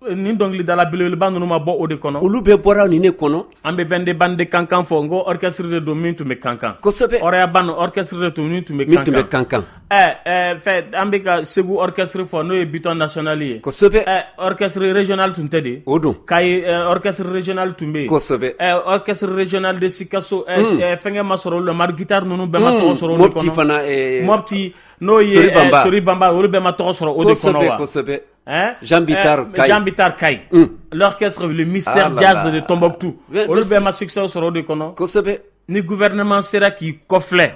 Nin dɔnkilidala belebeleba ninnu ma bɔ o de kɔnɔ. Olu bɛɛ bɔra nin de kɔnɔ. An bɛ 22 bande kankan fɔ, n ko orchestre de don min tun bɛ kankan. Kosɛbɛ. Ɔrɔya bande orchestre de tun min tun bɛ kankan. Min tun bɛ kankan. Fɛ an bɛ ka Segu orchestre fɔ n'o ye Biton National ye. Kosɛbɛ. Orchestre régional tun tɛ de. O don. Kayi orchestre régional tun bɛ yen. Kosɛbɛ. Orchestre régional de Sikaso fɛnkɛ ma sɔrɔ olu la, Madu Guitare ninnu bɛɛ ma tɔgɔ sɔrɔ o de kɔnɔ. Mopti fana. Mopti n'o ye Sori Banba, olu bɛɛ ma tɔgɔ sɔrɔ o de kɔnɔ wa. Kosɛbɛ. Hein? Jean Bitar Kayi. Jean Bitar Kayi. L'orchestre le Mystère Jazz de Tombouctou. Olu bɛɛ ma succès sɔrɔ o de kɔnɔ. Kosɛbɛ. Ni gouvernement sera k'i kɔfilɛ.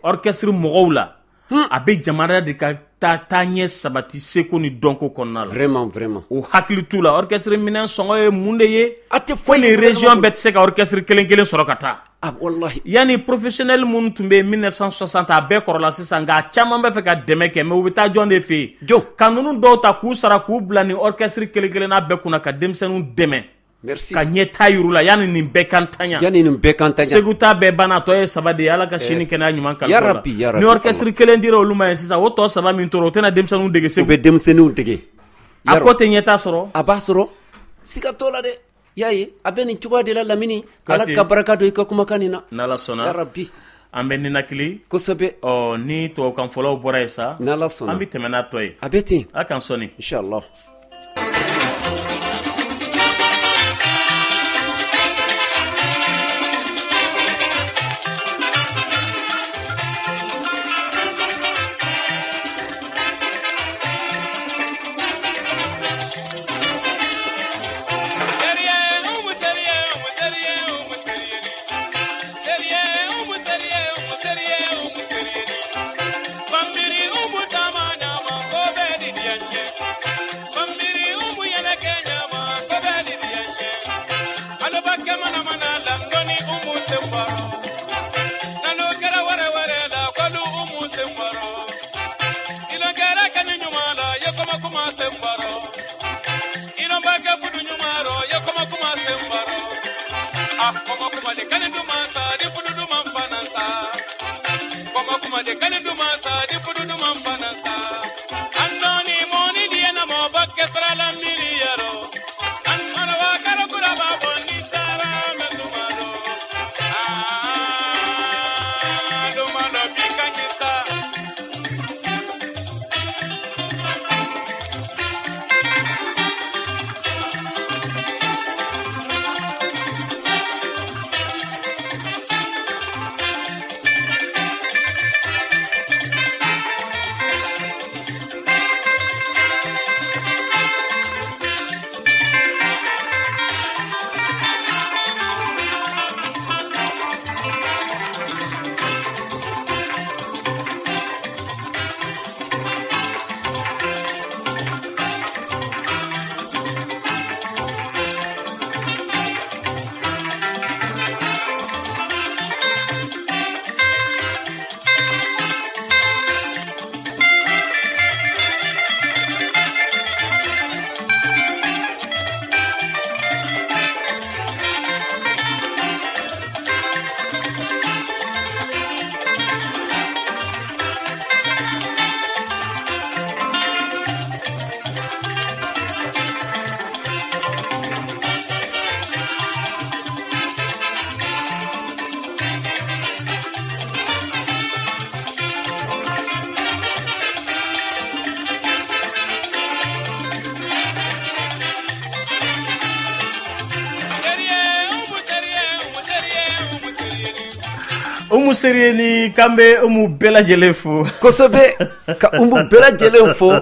Orchestre mɔgɔw la. A bɛ jamana de ka taa ɲɛ sabati seko ni dɔnko kɔnɔna la. Vraiment vraiment. O hakili t'u la. Orchestre minɛn sɔngɔ ye mun de ye? A tɛ foyi. Ni région bɛɛ tɛ se ka orchestre kelen kelen sɔrɔ ka taa. Ah wallahi. Yani professionnel minnu tun bɛ 1960 a bɛɛ kɔrɔla sisan, nka a caman bɛ fɛ ka dɛmɛ kɛ, mais u bɛ taa jɔn de fɛ yen? Jɔn. Ka ninnu dɔw ta k'u sara k'u bila ni orchestre kelen kelenna bɛɛ kunna ka denmisɛnninw dɛmɛ. Merci. Ka ɲɛta yir'u la yanni nin bɛɛ kan tanya. Yanni nin bɛɛ kan tanya. Segu ta bɛɛ banna, a tɔ ye 3 de ye. Ala ka sini kɛnɛya ɲuman kalifa o la. Ya Rabbi, ya Rabbi. Ni orchestre kelen dira olu ma yen sisan, o tɔ 3 min tora, o tɛna denmisɛnninw dege Segu. U bɛ denmisɛnninw dege. A ko tɛ ɲɛta sɔrɔ. A b'a sɔrɔ. Siga t'o la dɛ. Y'a ye, a bɛ nin cogoya de la Lamini. Ala ka barika don i ka kumakan nin na. N'Ala sɔnna. Ya Rabbi. An bɛ ninakili. Kosɛbɛ. Ɔ ni tubabukan fɔlaw bɔra yen sa. N'Ala sɔnna. An bɛ tɛmɛ n'a tɔ ye. A bɛ ten. A k'an sɔnni. Inchallah. Umu Seri ni k'an bɛ Umu bɛɛ lajɛlen fo. Kosɛbɛ, ka Umu bɛɛ lajɛlen fo.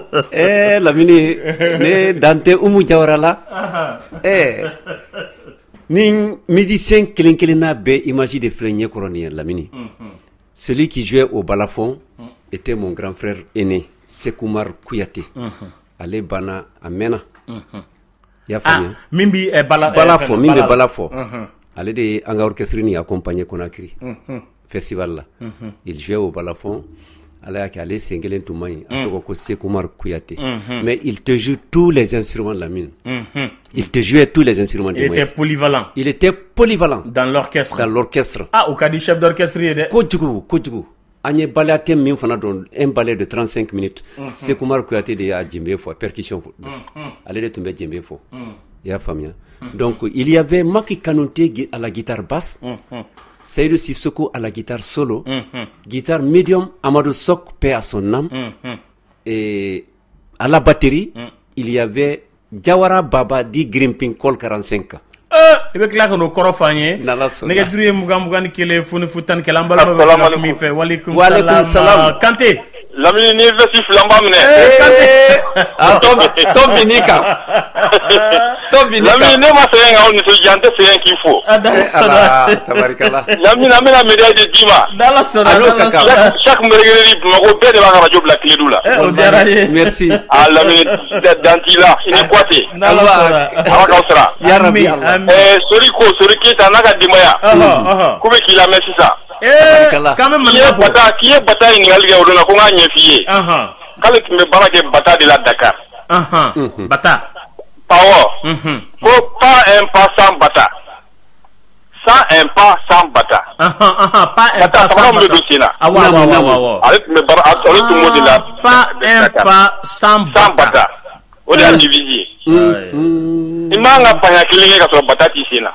Lamini, ne dan tɛ Umu Jawara la. Ni musicien kelen kelenna bɛɛ image de filɛ ɲɛkɔrɔ nin ye, Lamini. Celui qui jouait au balafon était mon grand frère aîné, Sekoumar Kouyaté. Ale banna a mɛnna. I y'a faamuya? Min bi bala bala fɔ, min bɛ bala fɔ. Ale de ye an ka orchestre nin accompagné Conakry festival la. Il jouait au balafon. Ala y'a kɛ, ale sen kelen tun man ɲi. A tɔgɔ ko Sekoumar Kouyaté. Mais il te joue tous les instruments, Lamine. Il te jouait tous les instruments. Il était polyvalent. Il était polyvalent. Dans l'orchestre. Dans l'orchestre. Ah, o ka di chef d'orchestre ye dɛ. Kojugu, kojugu. An ye ballet thème min fana dɔn, un ballet de 35 minutes. Sekoumar Kouyaté de y'a djembé fɔ, percussion fɔ. Ale de tun bɛ djembé fɔ. I y'a faamuya? Donc il y avait Maki Kanouté à la guitare basse. Seydou Sissoko à la guitare solo, guitare médium, Amadou Sok, paix à son âme. Et à la batterie, il y avait Jawara Baba dit Grimping Col 45. I bɛ tila ka n'o kɔrɔ fɔ an ye. N'Ala sɔnna. Nɛgɛjuru ye 20 21 0 0 11. An balimaw bɛ tila min fɛ. Walekum salam. Salam. Kante. Lamini, ni veste fila, n b'a minɛ. Ah, tɔn bin'i kan. Tɔn bin'i kan. Lamini, ne ma sɛgɛn k'aw nisɔndiya, n tɛ sɛgɛn k'i fo. Ah, n'Ala sɔnna. Tabarikala. Lamini, an bɛna médaille de d'i ma. N'Ala sɔnna. A n'o ka kan. Chaque mercredi, Bamakɔ bɛɛ de b'a ka radio bila Kiledu la. O diyara n ye. Merci. Ah Lamini, dan t'i la, i ni Kɔte. N'Ala sɔnna. Ala k'aw sara. Ya Rabbi Allah. Sori ko Sori Keyita n'a ka denbaya. K'u bɛ k'i lamɛn sisan. Tabarikala. K'an bɛ maninka fo. K'i ye Bata ɲininkali kɛ o don na, ko n k'a ɲɛf'i ye. K'ale tun bɛ baara kɛ Bata de la Dakar. Bata. Awɔ. Ko pas un pas sans Bata. Sans un pas sans Bata. Pas un pas sans Bata. Bata sen na. Awɔ awɔ awɔ awɔ. Ale tun bɛ baara, ale tun b'o de la. Pas un pas sans Bata. O de y'a devise ye. I man ka paɲa kelen kɛ ka sɔrɔ Bata t'i sen na.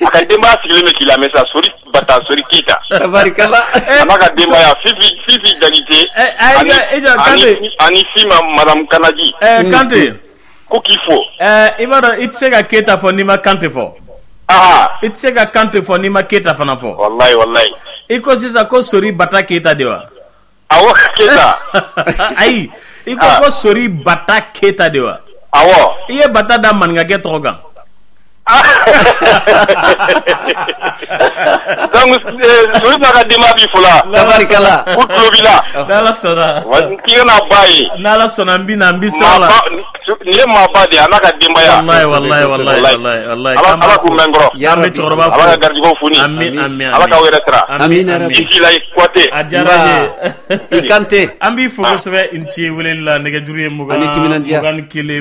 A ka denbaya sigilen bɛ k'i lamɛn sisan, Sori Bata, Sori Keyita. Tabarikala. A n'a ka denbaya, Fifi Jakite. Ani Fima Madame Kanaji. Kante. Ko k'i fo. I b'a dɔn, i tɛ se ka Keyita fɔ n'i ma Kante fɔ. I tɛ se ka Kante fɔ n'i ma Keyita fana fɔ. Walayi walayi. I ko sisan ko Sori Bata Keyita de wa? Awɔ, Keyita. Ayi, i ko ko Sori Bata Keyita de wa? Awɔ. I ye Bata da maninkakɛ tɔgɔ kan. Donc Sori n'a ka denbaya b'i fo la. Tabarikala. Ko tulo b'i la. N'Ala sɔnna. K'i kana ba ye. N'Ala sɔnna, n bɛ na, n bɛ sira la. Nin ye maaba de ye, a n'a ka denbaya. Walayi walayi walayi walayi. Ala k'u mɛn kɔrɔ. An bɛ cɛkɔrɔba fo. Ala ka garijɛgɛw foni. Ami ami. Ala k'aw yɛrɛ sara. Ami ami. I k'i la Kɔte. A diyara n ye. I Kante. An b'i fo kosɛbɛ, i ni ce weleli la. Nɛgɛjuru ye 20 21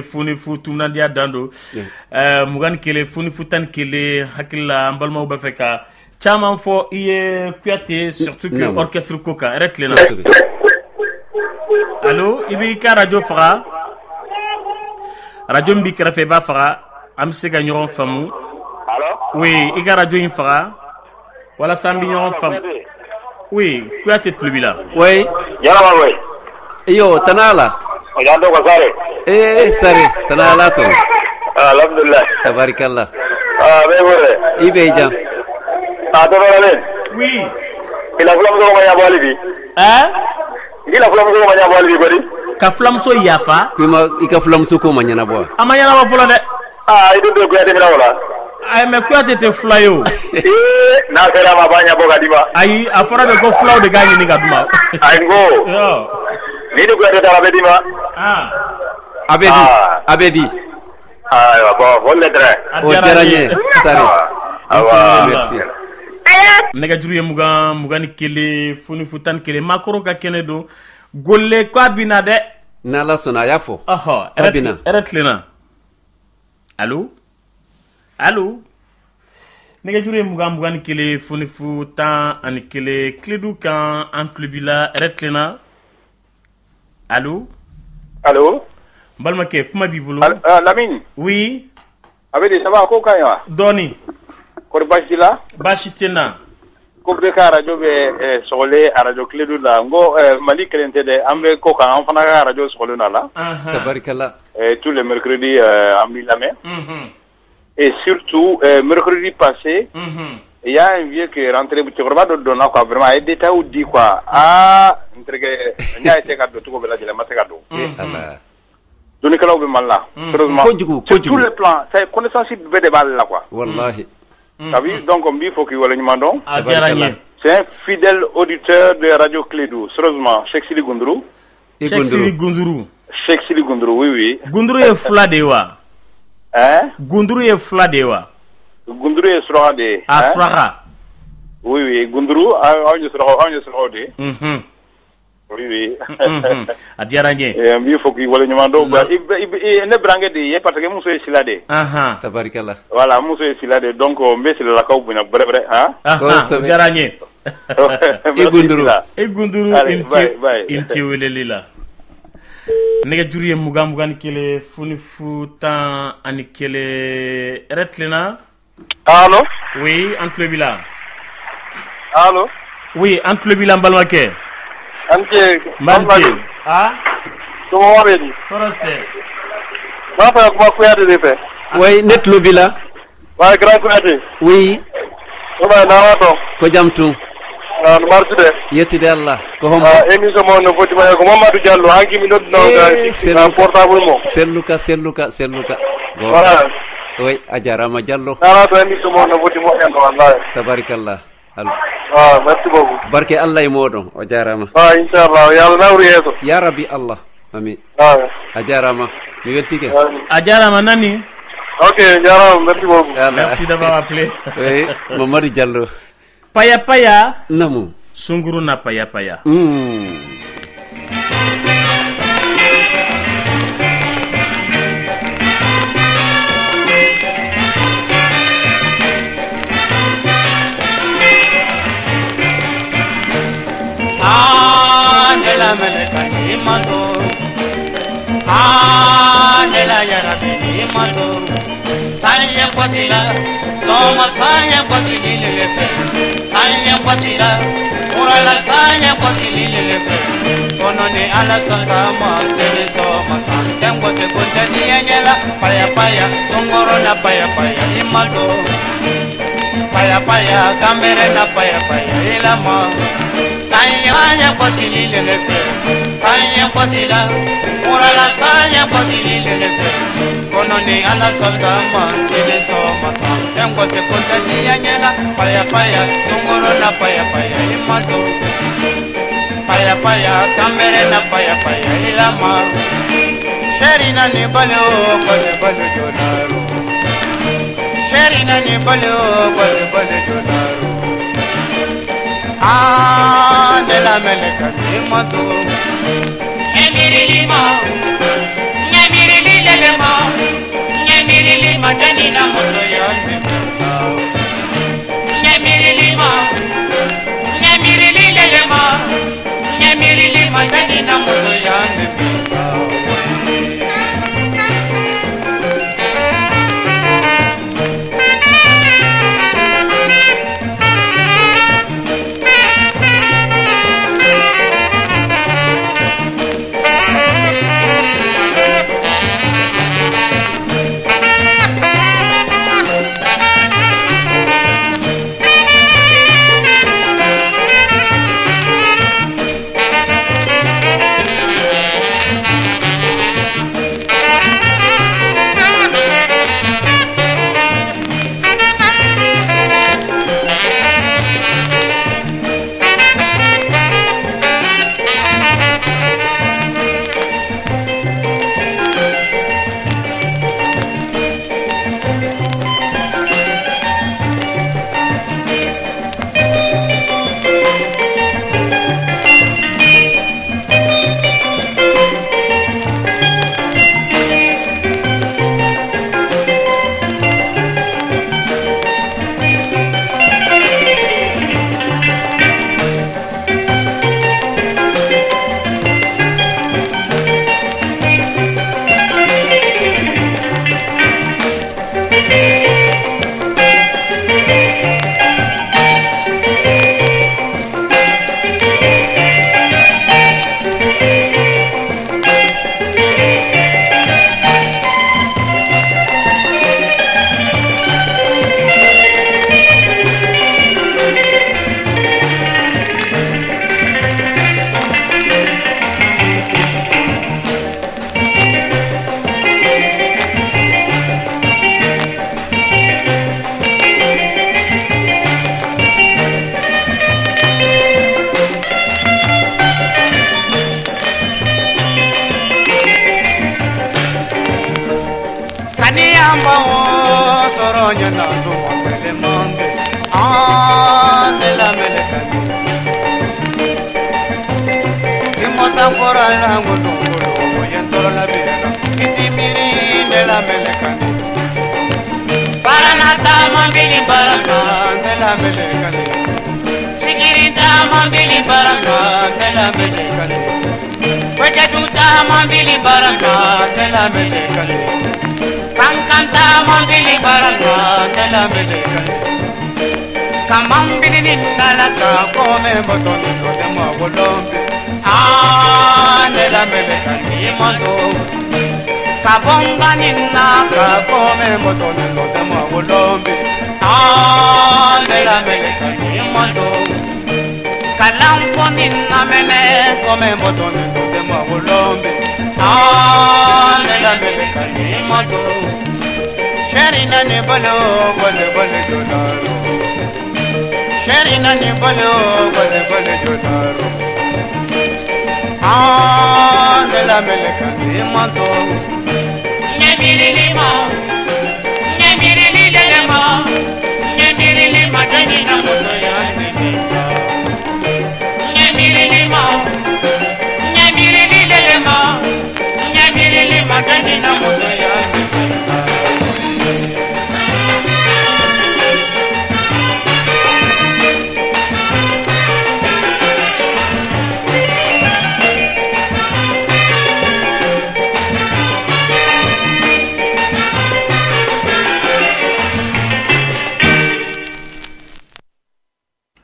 0 0, timinandiya dan don. 21 0 0 11. Hakili la, an balimaw b'a fɛ ka caman fɔ i ye, Kuyate, surtout que orchestre ko kan. Hɛrɛ tilenna. Allo, i b'i ka radio faga. Radio min b'i kɛrɛfɛ, i b'a faga, an bɛ se ka ɲɔgɔn faamu. Oui, i ka radio in faga walasa an bɛ ɲɔgɔn faamu. Oui, Kuyate tulo b'i la. Oui. Yalama oui. Iyo, tana la. O y'an dɔgɔ Sare. Sare, tana la to. Alhamdulillah. Tabarikalla. Ah, bɛ wele. I bɛ jan. Ah, dɔgɔlen. Oui. I la fulamuso ma ɲɛbɔ hali bi. Ɛɛ? I la fulamuso ma ɲɛbɔ hali bi kɔni. Ka fulamuso yafa. Ko i ma i ka fulamuso ko ma ɲɛnabɔ wa? A ma ɲɛnabɔ fɔlɔ dɛ. Ah, i dun Kuyate minɛ o la. Ayi, mais Kuyate tɛ fula ye o. Ee, n'a sera a ma, a b'a ɲɛbɔ ka d'i ma. Ayi, a fɔra de ko fulaw de k'a ɲini ka d'u ma. Ayi, n ko. Ni ni Kuyate taara, a bɛ d'i ma. A bɛ di. A bɛ di. Ayiwa, bon, bonne lettre. O diyara n ye, Sare. Awa. Merci. Nɛgɛjuru ye 20 21 0 0 11. Maakɔrɔw ka kɛnɛ don. Golle ko a bɛ na dɛ. N'Ala sɔnna, a y'a fɔ. Ɔhɔ. K'a bɛ na. Hɛrɛ tilenna. Allo allo, nɛgɛjuru ye 20 21 0 0 11. Kiledu kan, an tulo b'i la. Hɛrɛ tilenna. Allo. Allo. N balimakɛ, kuma b'i bolo. Lamini. Oui. A bɛ di, ça va, ko ka ɲi wa? Dɔɔni. Kɔri baasi t'i la? Baasi tɛ n na. Ko bɛɛ ka arajo bɛ sɔgɔlen arajo Kiledu la. N ko Mali kelen tɛ dɛ, an bɛ ko kan, an fana ka arajo sɔgɔlen don a la. Tabarikala. Tous les mercredis, an b'i lamɛn. Et surtout, mercredi passé, Il y a un vieux qui est rentré, cɛkɔrɔba dɔ donna quoi, vraiment a ye détail di quoi. Aa, n terikɛ, n y'a essayé ka don cogo bɛɛ lajɛlen, n ma se ka don. Ala. Dɔnnikɛlaw bɛ Mali la, sérieusement. Kojugu, Sur kojugu. tous les plans, c'est connaissance bɛɛ de b'ale la quoi. Wallahi. T'as vu? Donc n b'i fo k'i waleɲuman dɔn. A diyara n ye. C'est un fidèle auditeur de Radio Clédou, sérieusement, Cheikh Sidi Goundrou. I Cheikh Sidi Gunduru. Gunduru. Cheikh Sidi Goundrou, oui, oui. Gunduru ye fila de ye wa? Hein? Gunduru ye fila de ye wa? Goundrou ye suraka de ye. A hein? suraka. Oui, oui, Goundrou, anw ye surakaw, anw ye surakaw de ye. Oui, oui. A diyara n ye. Eh, n b'i fo k'i waleɲuman dɔn. Ne burankɛ de ye parce que n muso ye Sila de ye. Tabarikala. Voilà, n muso ye Sila de ye, donc n bɛ Silalakaw bonya bɛrɛ bɛrɛ, hein? O diyara n ye. I Gunduru. I Gunduru. Allez, i ni ce. Bye, bye. I ni ce weleli la. Nɛgɛjuru ye 20 21 00 11. Hɛrɛ tilenna. Allo? Oui, an tulo b'i la. Allo? Oui, an tulo b'i la, n balimakɛ. An ce. N b'a ni ce. Ah. Somɔgɔw bɛ di? Tɔɔrɔ si tɛ. N b'a fɛ ka kuma Kuyate de fɛ. Oui, ne tulo b'i la. Ouais, grand Kuyate. Oui. O b'a n'ala dɔn. Ko jam tun. Ah, no martude. Yettude Allah. Ko hombo? Ah, émission mo no foti ma ko Mamadou Diallo hanki mi noddino Eh, ga Sellu. Portable mo. Selluka, selluka, selluka. Bon. Voilà. Oui, a jarama Diallo. N'ala to émission mo no foti moƴƴanto wallahi. Tabarikallah. Ah, merci beaucoup. Barke Allah e moɗon, o jarama. Ah, inchallah, yo Allah nawru yeeso. Ya rabbi Allah. Amin. Ah. A jarama. Mi weltike. A jarama nani. Ok, jarama, merci beaucoup. Voilà. Merci d'avoir appelé. Oui, Mamadou Diallo. Paya paya. Namu. Sunguru na paya paya. Ah, ne la mɛlɛka ni ma to. Ah, ne la yarabi ni ma to. Sanye kwasila, sɔgɔma sanye kwasili lele fɛ. Sanye kwasila, murala sanye kwasili lele fɛ. Kɔnɔ ni Ala sɔn ka ma seli sɔgɔma san tɛ n gosi ko tɛ diɲɛ ɲɛ la. Paya paya, sunkɔrɔ na paya paya i ma to. Paya paya, kanbɛrɛ na paya paya i la ma. Sanye sanye kwasili lele fɛ. Sanye kwasila, murala sanye kwasili lele fɛ. Kɔnɔ ni Ala sɔn ka ma seli sɔgɔma san tɛ n gosi ko tɛ diɲɛ ɲɛ la. Paya paya, sunkɔrɔ na paya paya i ma to. Paya paya, kanbɛrɛ na paya paya i la ma. Sɛri na ni balo, balo balo jonaro. Sɛri na ni balo, balo balo jonaro. Ah, ne la mɛlɛka ni ma to. Ɲɛmirili ma, ɲɛmirili lele ma, ɲɛmirili ma dani na musoya mi fɛ. Ɲɛmirili ma, ɲɛmirili lele ma, ɲɛmirili ma dani na musoya mi fɛ.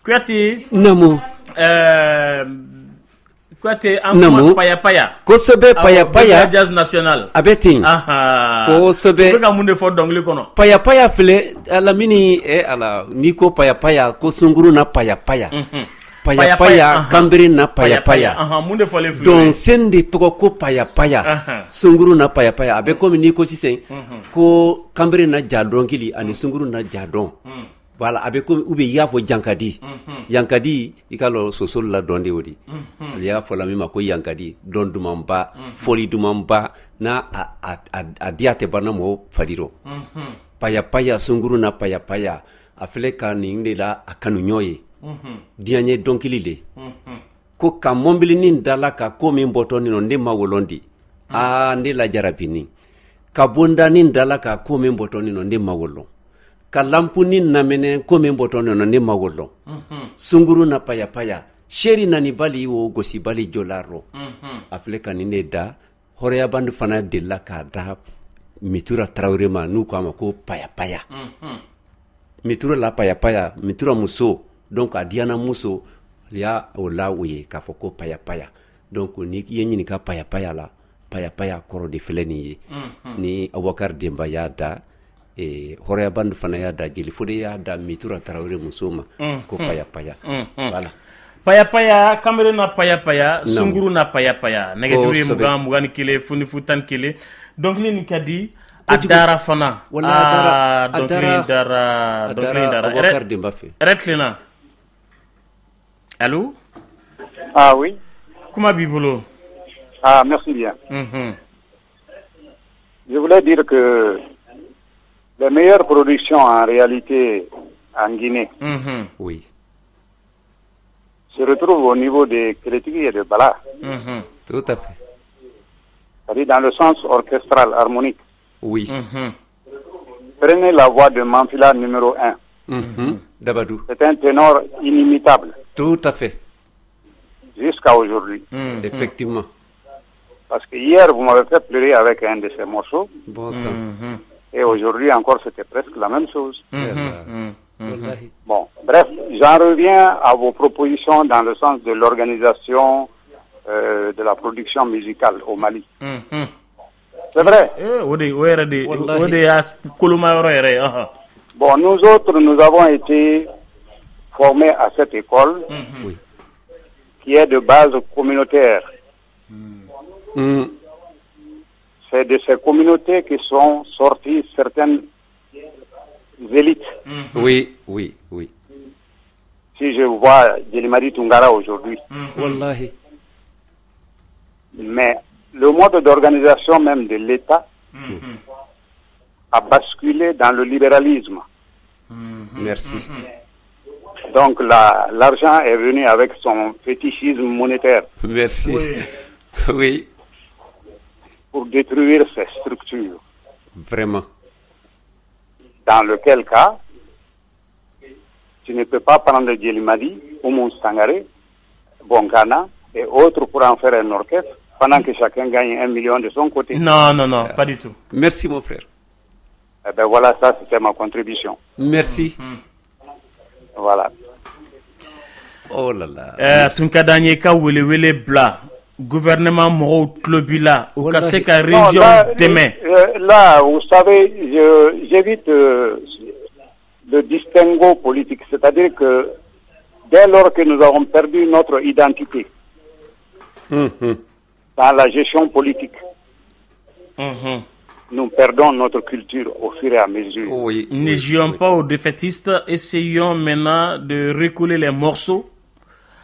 Kuyate. Namo. Kuyate an kuma paya paya. Kosɛbɛ paya paya. Jazz national. A bɛ ten. Kosɛbɛ. U bɛ ka mun de fɔ dɔnkili kɔnɔ? Paya paya filɛ Lamini ala n'i ko paya paya ko sunkuru na paya paya. Paya paya kanbere na paya paya. Mun de fɔlen filɛ? Donc sen de tɔgɔ ko paya paya. Sunkuru na paya paya a bɛ komi n'i ko sisan ko kanbere na ja dɔnkili ani sunkuru na ja dɔn. Voilà, a bɛ komi ou bien i y'a fɔ jankadi. Yankadi i ka lɔ soso la dɔn de o de. I y'a fɔ la min ma ko yankadi dɔn dumanba fɔli dumanba n'a a diya tɛ ban na mɔgɔ fari rɔ. Paya paya sunkuru na paya paya a filɛ ka nin de la a kanu ɲɔ ye. Diɲɛ ye dɔnkili de. Ko ka mɔbilinin da la ka ko min bɔtɔ nin nɔ ne ma wolon di. Aa ne la jarabini. Ka bondanin da la ka ko min bɔtɔ nin nɔ ne ma wolon. Ka lampunin namɛnɛ ko min bɔtɔ nɔ ne ma wolon. Sunkuru na paya paya seri nani bali wo gosibali jɔla rɔ. A filɛ ka nin de da hɔrɔnya bandi fana delila k'a da Mitura Tarawele ma n'u k'a ma ko paya paya. Mitura la paya paya Mitura muso donc a diyana muso y'a o la o ye k'a fɔ ko paya paya donc n'i ye ɲininka paya paya la paya paya kɔrɔ de filɛ nin ye. Ni Abubakar Denba y'a da. Hɔrɔnya bandi fana y'a da Jeli Fode y'a da Mitura Tarawele muso ma ko paya paya. Voilà. Paya paya Kamere na paya paya Sunkuru na paya paya nɛgɛjuru ye 20 21 00 11 dɔnkili nin ka di a dara fana. Wala a dara dɔnkili dara Abubakar Denba fɛ. Hɛrɛ tilenna. Allô? Ah oui. Kuma b'i bolo. Ah merci bien. Je voulais dire que les meilleures productions en réalité en Guinée, oui, se retrouvent au niveau des Kélétigui et de Bala. Tout à fait. C'est-à-dire dans le sens orchestral, harmonique. Oui. Prenez la voix de Manfila numéro 1. Dabadou. C'est un ténor inimitable. Tout à fait. Jusqu'à aujourd'hui. Effectivement. Parce que hier, vous m'avez fait pleurer avec un de ces morceaux. Bon sang. Et aujourd'hui encore, c'était presque la même chose. Bon, bref, j'en reviens à vos propositions dans le sens de l'organisation de la production musicale au Mali. C'est vrai. Bon, nous autres, nous avons été formés à cette école qui est de base communautaire. C'est de ces communautés qui sont sorties certaines élites. Oui, oui, oui. Si je vois Djelimadi Tungara aujourd'hui. Wallahi. Mais le mode d'organisation même de l'État a basculé dans le libéralisme. Merci. Donc l'argent est venu avec son fétichisme monétaire. Merci. Oui. Oui. Pour détruire ces structures. Vraiment. Dans lequel cas, tu ne peux pas prendre Djelimadi, Oumou Sangaré, Bonkana et autres pour en faire un orchestre pendant que chacun gagne 1 million de son côté. Non, non, non, pas du tout. Merci mon frère. Eh ben voilà, ça c'était ma contribution. Merci. Voilà. Oh là là. Tun ka d'an ye ka welewele bila gouvernement mɔgɔw tulo b'i la u ka se ka région dɛmɛ. Là, vous savez, j'évite le distinguo politique, c'est-à-dire que dès lors que nous avons perdu notre identité dans la gestion politique, nous perdons notre culture au fur et à mesure. Oui, ne jouons pas aux défaitistes, essayons maintenant de recoller les morceaux.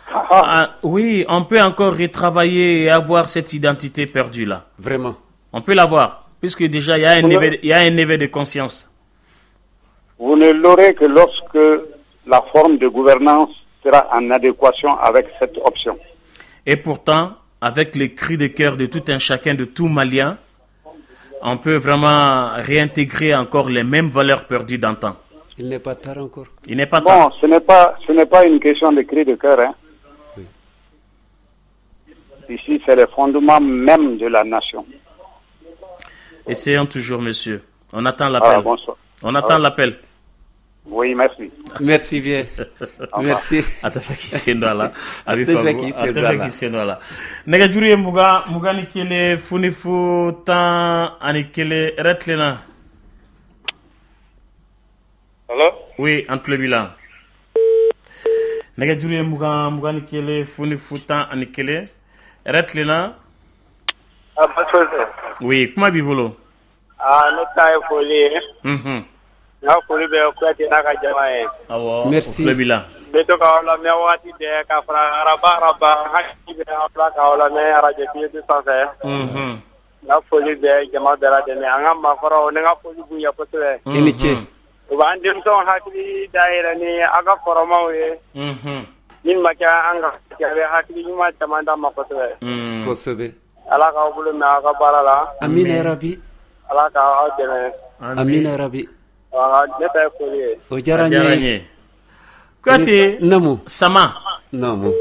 Ah, oui, on peut encore retravailler et avoir cette identité perdue là. Vraiment. On peut l'avoir, puisque déjà il y a un éveil, il y a un éveil de conscience. Vous ne l'aurez que lorsque la forme de gouvernance sera en adéquation avec cette option. Et pourtant, avec les cris de cœur de tout un chacun, de tout Malien, on peut vraiment réintégrer encore les mêmes valeurs perdues d'antan. Il n'est pas tard encore. Il n'est pas tard. Bon, ce n'est pas une question de cris de cœur, hein. Oui. Ici, c'est le fondement même de la nation. Essayons toujours, monsieur. On attend l'appel. Ah, bonsoir. On attend l'appel. Oui, merci. Merci bien. Merci. A tɛ fɛ k'i sen don a la. A bɛ faamu. A tɛ fɛ k'i sen don a la. Nɛgɛjuru ye 20 21 00 11. Hɛrɛ tilenna. Allo? Oui, an tulo b'i la. Nɛgɛjuru ye 20 21 00 11. Hɛrɛ tilenna. Ah, baasi tɛ. Oui, kuma b'i bolo. Ah, ne ta ye foli ye. N ka foli bɛ Kuyate n'a ka jama ye. Awɔ. Merci. O tulo b'i la. N bɛ to k'aw lamɛn waati bɛɛ ka fara araba hakili bɛ aw la k'aw lamɛn arajo fiyewu sanfɛ. N ka foli bɛ jama bɛɛ lajɛlen an ka maakɔrɔw ne ka foli b'u ye kosɛbɛ. I ni ce. U b'an denmisɛnw hakili dayɛlɛ ni aw ka kɔrɔmaw ye. Min ma kɛ an ka a bɛ hakili ɲuman caman d'an ma kosɛbɛ. Kosɛbɛ. Ala k'aw bolo mɛn aw ka baara la. Amina yarabi. Ala k'aw dɛmɛ. Amina yarabi. Ne ta ye foli ye. O diyara n ye. Kuyate. Naamu. Sama. Naamu.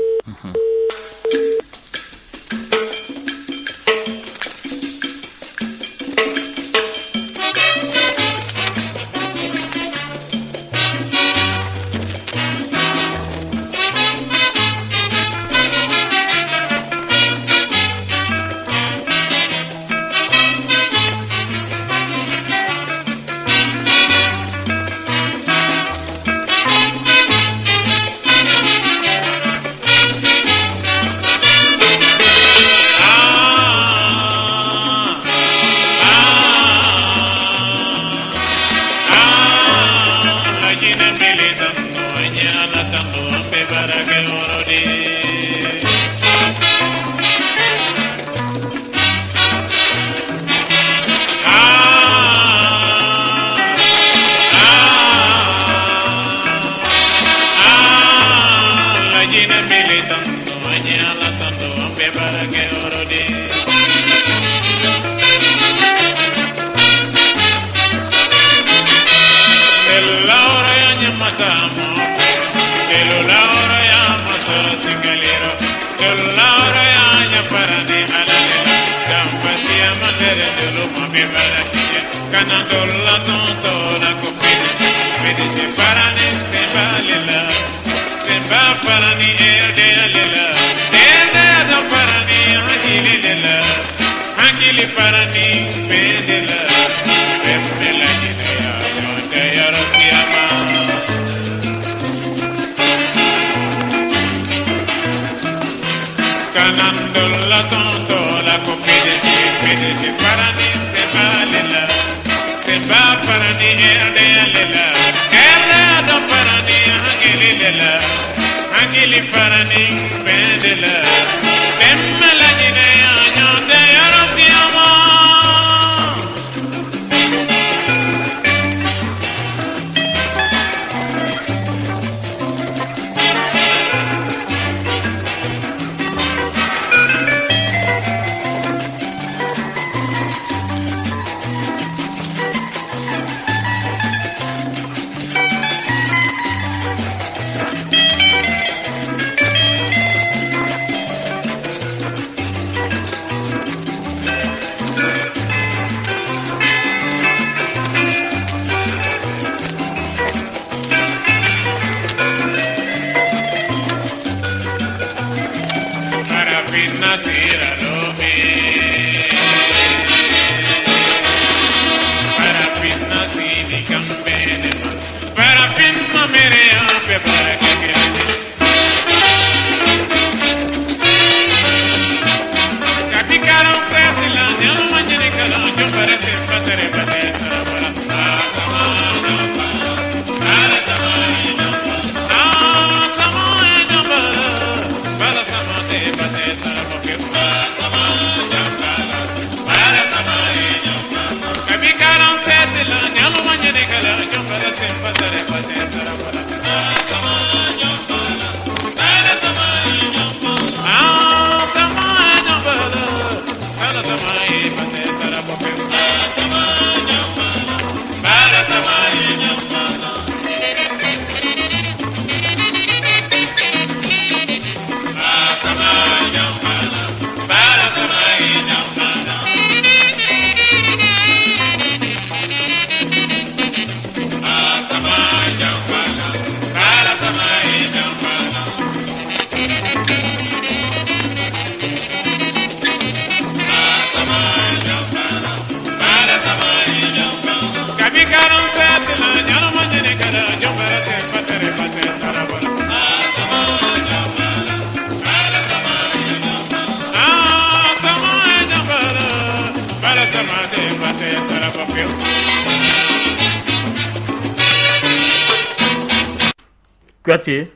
Kuyate.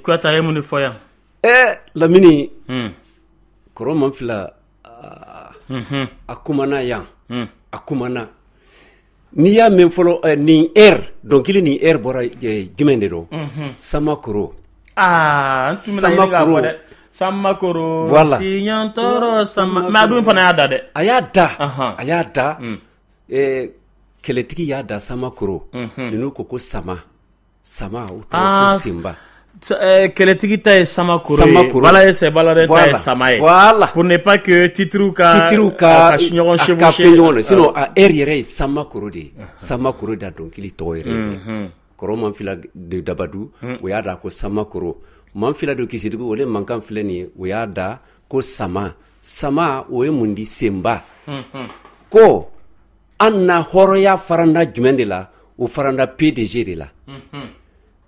Kuyate a ye mun de fɔ yan? Lamini. Kɔrɔ Manfila a kumana yan. A kumana. N'i y'a mɛn fɔlɔ nin air dɔnkili nin air bɔra jumɛn de don? Samakoro. N tun bɛna ɲini k'a fɔ dɛ. Samakoro. Voilà. Siɲɛ sama. Mais a dun fana y'a da dɛ. A y'a da. A y'a da. Kɛlɛtigi y'a da Samakoro. Ninnu ko sama. Sama o tɔgɔ ko Senba. Kɛlɛtigi ta ye Samakoro ye. Bala ye Sɛbalare ta ye Sama ye. Voilà. Pour ne pas que titre ka ɲɔgɔn chevaucher. Sinon a air yɛrɛ ye Samakoro de ye. Samakoro da dɔnkili tɔgɔ yɛrɛ ye. Kɔrɔ Manfila de Dabadu o y'a da ko Samakoro. Manfila de Kisidugu o de mankan filɛ nin ye o y'a da ko Sama. Sama o ye mun di Senba. Ko an na hɔrɔnya faranda jumɛn de la? O faranda PDG de la.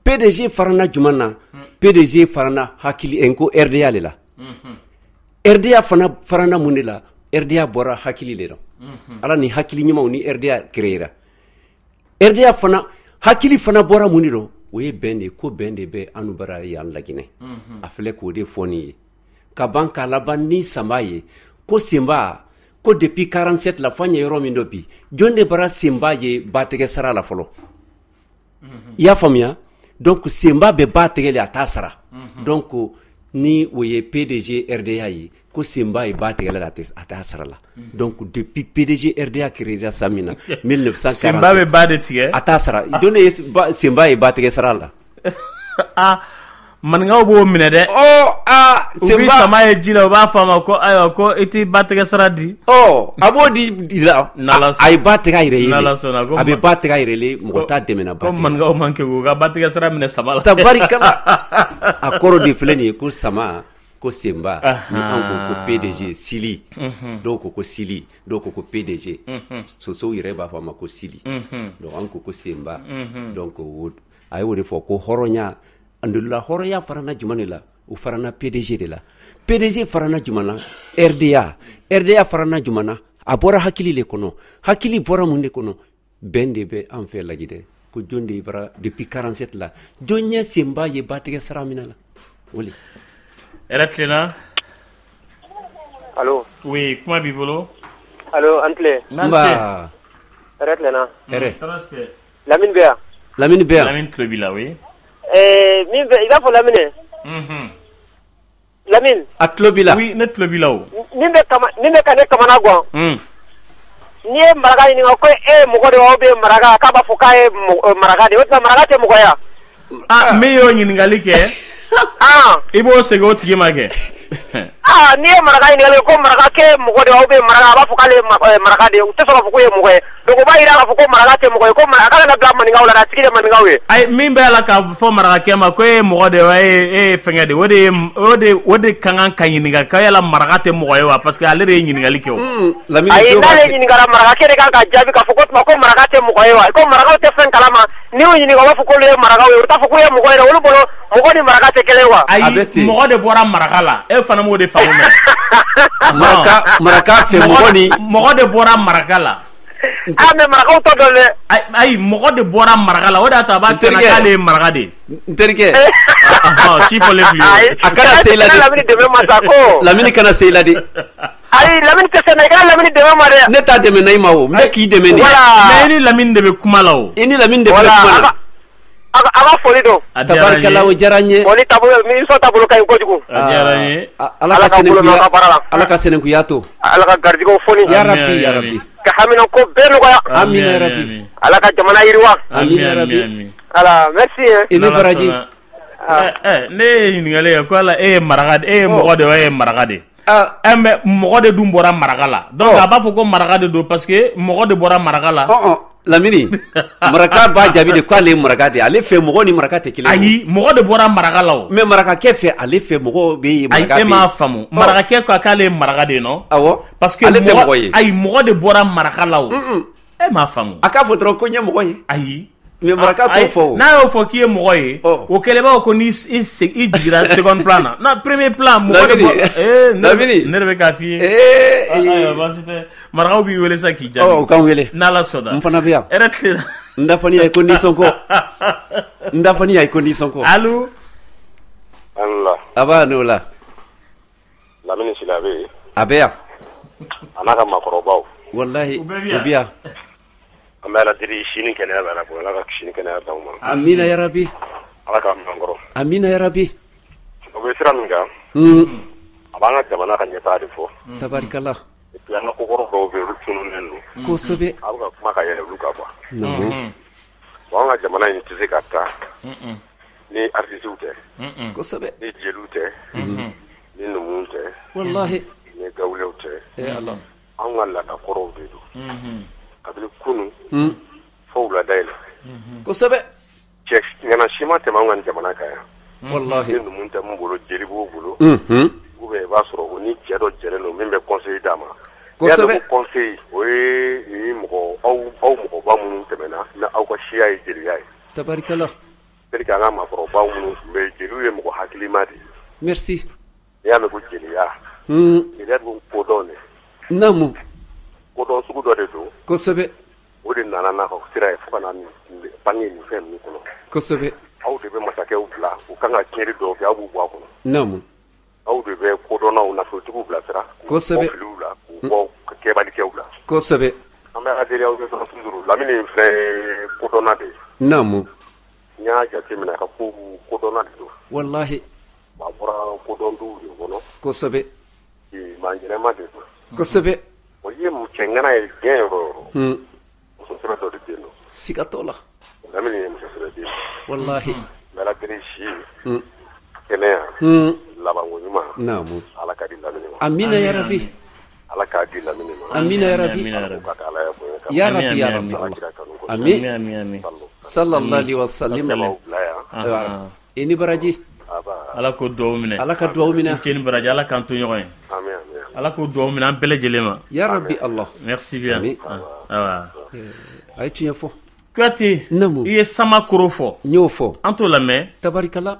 PDG farana jumɛn na? PDG farana hakili ko RDA de la. RDA fana farana mun de la? RDA bɔra hakili de la. Ala ni hakili ɲumanw ni RDA créera. RDA fana hakili fana bɔra mun de la? O ye bɛn de ye, ko bɛn de bɛ an bara yan Laginɛ. A filɛ k'o de fɔ nin ye. Ka ban k'a laban ni Sanba ye ko Senba ko depuis 47 la f'an ye yɔrɔ min dɔ bi jɔn de bara Senba ye ba tɛgɛ sara la fɔlɔ? I y'a faamuya? Donc Senba bɛ ba tɛgɛ le a t'a sara. Donc ni o ye PDG RDA ye ko Senba ye ba tɛgɛ la a t'a sara la. Donc depuis PDG RDA créera san min na 1940 Senba bɛ ba de tigɛ a t'a sara. Jɔn de ye Senba ye ba tɛgɛ sara la? Maninkaw b'o minɛ dɛ. U bɛ sama ye ji la u b'a fɔ a ma ko ayiwa ko i t'i ba tɛgɛ sara di. A b'o di la. A ye ba tɛgɛ a yɛrɛ ye. A bɛ ba tɛgɛ a yɛrɛ ye mɔgɔ t'a dɛmɛ na ba tigɛ. Ko maninkaw man kɛ u ka ba tɛgɛ sara minɛ sama la. Tabarikala. A kɔrɔ de filɛ nin ye ko Sama ko Senba ni an ko PDG Sili. Dɔw ko Sili dɔw ko PDG. Sosow yɛrɛ b'a fɔ a ma ko Sili. Donc an ko Senba. Donc a y'o de fɔ ko hɔrɔnya. Alhamdulillah hɔrɔnya farana jumɛn de la? O farana PDG de la. PDG farana jumɛn na? RDA. RDA farana jumɛn na? A bɔra hakili de kɔnɔ. Hakili bɔra mun de kɔnɔ? Bɛn de bɛ an fɛ Laginɛ. Ko jɔn de bara depuis 47 la jɔn ye Senba ye ba tigɛ sara minɛ la? O le. Hɛrɛ tilenna. Allo. Oui, kuma b'i bolo. Allo, an tile. Nba. Hɛrɛ tilenna. Hɛrɛ. Tɔɔrɔ si tɛ. Lamini bɛ yan. Lamini bɛ yan. Lamini tulo b'i la, oui. Min bɛ i b'a fɔ Lamini. Lamini. A tulo b'i la. Oui, ne tulo b'i la o. Min bɛ ka ne kamana gan. N'i ye maraka ɲininka ko e ye mɔgɔ de wa ou bien maraka k'a b'a fɔ k'a ye maraka de ye o tuma maraka tɛ mɔgɔ ye wa? Min y'o ɲininkali kɛ. I b'o segin o tigi ma kɛ. Aa n'i ye maraka ɲininkali ko maraka kɛ mɔgɔ de wa ou bien maraka a b'a fɔ k'ale ye maraka de ye u tɛ sɔn k'a fɔ k'u ye mɔgɔ ye donc o b'a yira k'a fɔ ko maraka tɛ mɔgɔ ye ko a kana bila maninkaw la a tigi de maninkaw ye. Ayi min bɛ a la k'a fɔ marakakɛ ma ko e ye mɔgɔ de ye wa e ye fɛngɛ de ye o de ka kan ka ɲininka ko yala maraka tɛ mɔgɔ ye wa parce que ale de ye ɲininkali kɛ o. Ayi n'ale ɲininkara marakakɛ de kan ka jaabi k'a fɔ ko tuma ko maraka tɛ mɔgɔ ye wa ko marakaw tɛ fɛn kalama n'i y'u ɲininka u b'a fɔ k'olu ye marakaw ye u t'a fɔ k'u ye mɔgɔ ye dɛ olu bolo mɔgɔ ni maraka tɛ kelen wa. Ayi mɔgɔ de bɔra maraka la e fana m'o de faamu mɛ. Maraka fɛ mɔgɔ ni mɔgɔ de bɔra maraka la. Ah mais marakaw tɔ dɔn dɛ. Ayi mɔgɔ de bɔra maraka la o de y'a to a b'a fɛ k'ale ye maraka de ye. N terikɛ. Ci fɔlen filɛ. A kana se i la dɛ. Lamini dɛmɛ ma sa ko. Lamini kana se i la dɛ. Ayi Lamini tɛ se na i kana Lamini dɛmɛ ma dɛ. Ne t'a dɛmɛ na i ma o n bɛ k'i dɛmɛ de. Mais i ni Lamini de bɛ kuma la o. I ni Lamini de bɛ kuma la. A ka foli don. Tabarikala o diyara n ye. Foli taabolo émission taabolo ka ɲi kojugu. A diyara n ye. Ala ka senenkuya to. Ala ka garijɛgɛw foni. Ya Rabbi ya Rabbi. Ka hamina ko bɛɛ nɔgɔya. Amina ya Rabbi. Ala ka jamana yiriwa. Amina ya Rabbi. Ala merci. I ni baraji. Ne ye ɲininkali kɛ ko ala e ye maraka e ye mɔgɔ de ye wa e ye maraka de ye. Mais mɔgɔ de dun bɔra maraka la donc a b'a fɔ ko maraka de don parce que mɔgɔ de bɔra maraka la. Lamini maraka b'a jaabi de k'ale ye maraka de ye ale fɛ mɔgɔ ni maraka tɛ kelen ye. Ayi mɔgɔ de bɔra maraka la o. Mais marakakɛ fɛ ale fɛ mɔgɔ bɛ yen maraka bɛ yen. Ayi e m'a faamu marakakɛ ko k'ale ye maraka de ye nɔ. Awɔ parce que ale tɛ mɔgɔ ye. Ayi mɔgɔ de bɔra maraka la o. E m'a faamu. A k'a fɔ dɔrɔn ko n ye mɔgɔ ye. Ayi. Mais maraka t'o fɔ o. N'a y'o fɔ k'i ye mɔgɔ ye. O kɛlen b'a fɔ ko n'i jiginna second plan na non premier plan mɔgɔ de bɔ. Lamini ne de bɛ k'a f'i ye. Ayiwa baasi tɛ marakaw b'i wele sa k'i jaabi. U k'an wele. N'Ala sɔnna. N fana bɛ yan. Hɛrɛ tilenna. N dafani y'a ye ko nisɔnkɔ. N dafani y'a ye ko nisɔnkɔ. Allo. Allo. A b'a n'o la. Lamini Sila bɛ yen. A bɛ yan. A n'a ka maakɔrɔbaw. Walahi u bɛ yan. An bɛ Ala deli sini kɛnɛya bɛ Ala bolo Ala ka sini kɛnɛya d'aw ma. Amina ya Rabbi. Ala k'an mɛn kɔrɔ. Amina ya Rabbi. O bɛ sira min kan. A b'an ka jamana ka ɲɛtaa de fɔ. Tabarikala. Et puis an ka kokɔrɔ dɔw bɛ yen olu tununnen don. Kosɛbɛ. A bɛ ka kuma ka yɛlɛ olu kan quoi. Bon an ka jamana in tɛ se ka taa. Ni artisiw tɛ. Kosɛbɛ. Ni jeliw tɛ. Ni numuw tɛ. Walahi. Ni gawulew tɛ. Eh Ala. Anw ka laadakɔrɔw de don. Kabini kunun fo wulada in na. Kosɛbɛ. Cɛ ŋana si ma tɛmɛ anw ka jamana kan yan. Walahi. Ni numu tɛ mun bolo jeli b'o bolo. Ou bien i b'a sɔrɔ o ni cɛ dɔ jɛlen don min bɛ conseil d'a ma. Kosɛbɛ. N'i y'a mɛn ko conseil o ye mɔgɔ aw mɔgɔba minnu tɛmɛna ni aw ka siya ye jeliya ye. Tabarikala. C'est à dire que an ka maakɔrɔbaw minnu tun bɛ yen jeliw ye mɔgɔ hakilima de ye. Merci. N'i y'a mɛn ko jeliya. Jeliya dun kodɔn de. Naamu. Kodɔn sugu dɔ de don. Kosɛbɛ. O de nana n'a ka sira ye fo ka na bange nin fɛn ninnu kɔnɔ. Kosɛbɛ. Aw de bɛ masakɛw bila u kan ka tiɲɛni dɔw kɛ aw b'u bɔ a kɔnɔ. Naamu. Aw de bɛ kodɔnnaw nafolotigiw bilasira. Kosɛbɛ. K'u bɔ filiw la k'u bɔ kɛbalikɛw la. Kosɛbɛ. An bɛ Ala deli aw bɛ sɔrɔ toujours Lamini filɛ kodɔnna de ye. Naamu. N y'a jateminɛ a ka ko kodɔnna de don. Walahi. A bɔra kodɔnduw de kɔnɔ. Kosɛbɛ. Maa ɲɛnɛma de don. Kosɛbɛ. O ye cɛ ŋana ye diɲɛ yɔrɔ o yɔrɔ. Muso sɛbɛ dɔ de bɛ yen nɔ. Siga t'o la. Lamini ye muso sɛbɛ den ye. Walahi. N bɛ Ala deli si. Kɛnɛya. Labanko ɲuman. Naamu. Ala ka di Lamini ma. Amina ya Rabbi. Ala k'a di Lamini ma. Amina ya Rabbi. Ya Rabbi ya Rabbi. Amin. Amin. Sallallahu alaihi wa sallam. I ni baraji. Ala k'o duwawu minɛ. Ala ka duwawu minɛ. I ce ni baraji Ala k'an to ɲɔgɔn ye. Ala k'o duwawu minɛ an bɛɛ lajɛlen ma. Ya Rabbi Allah. Merci bien. Awa. A ye tiɲɛ fɔ. Kuyate. Naamu. I ye Samakoro fɔ. N y'o fɔ. An t'o lamɛn. Tabarikala.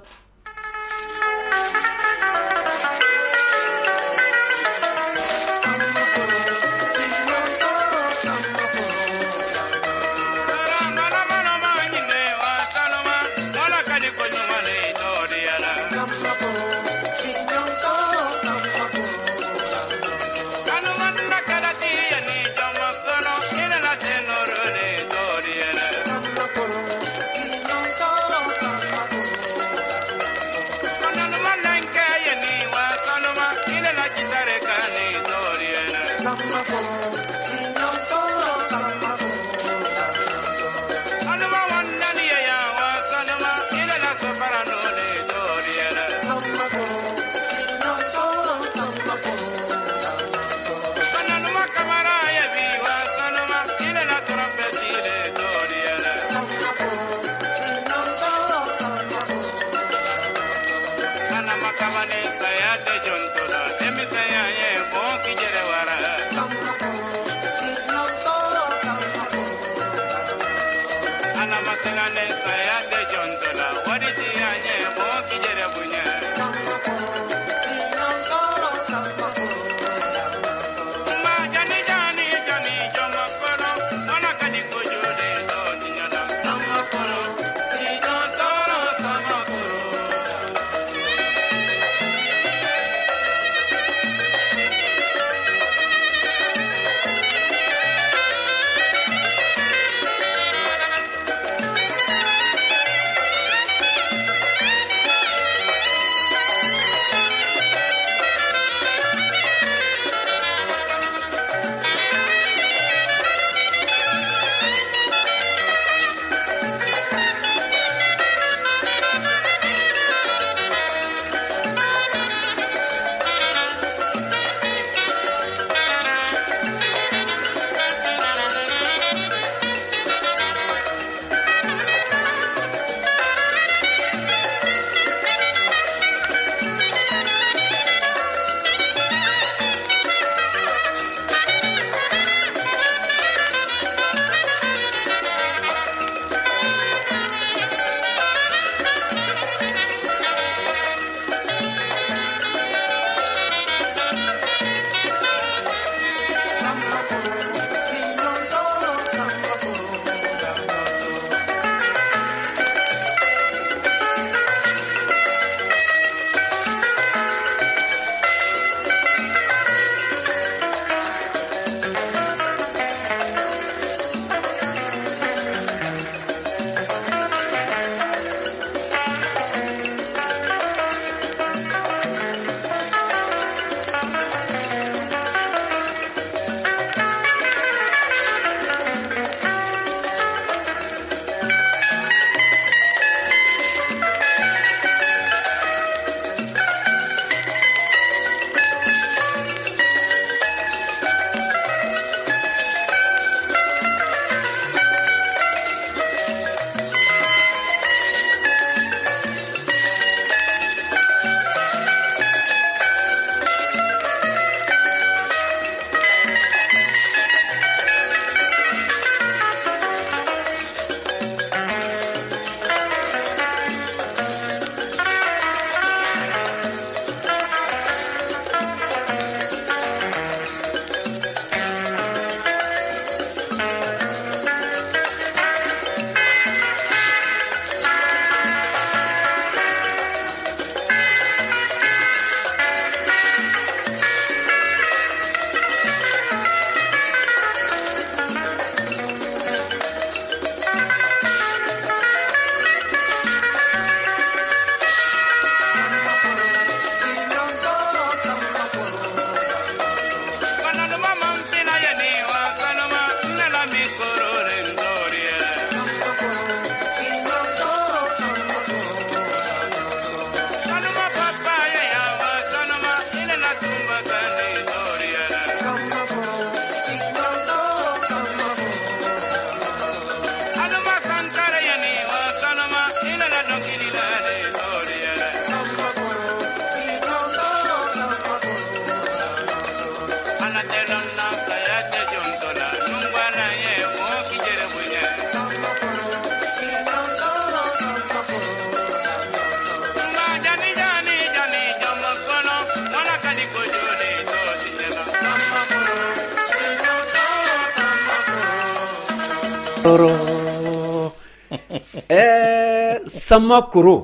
Samakoro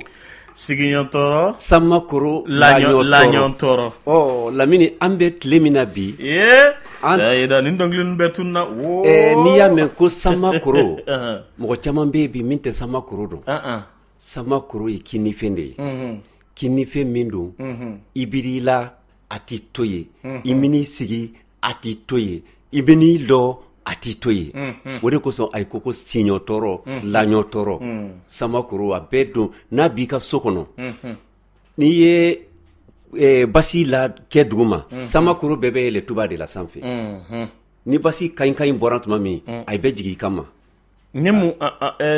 sigiɲɔtɔrɔ Samakoro laɲɔtɔrɔ. Ɔ Lamini, an bɛ tile min na bi, nin dɔnkili bɛɛ tununa. N'i y'a mɛn ko Samakoro, mɔgɔ caman bɛ yen bi min tɛ Samakoro dɔn. Samakoro ye kinnifɛn de ye, kinnifɛn min don i biri la a t'i to yen, i min'i sigi a t'i to yen, i bɛ lɔ a t'i to yen. O de kosɔn a ye ko siɲɔtɔrɔ laɲɔtɔrɔ. Samakoro a bɛɛ don n'a b'i ka so kɔnɔ, n'i ye basi la kɛ dugu ma, Samakoro bɛɛ bɛ yɛlɛ tuba de la sanfɛ. Ni basi kaɲi kaɲi bɔra tuma min, a bɛ jigin i kama. Ni mun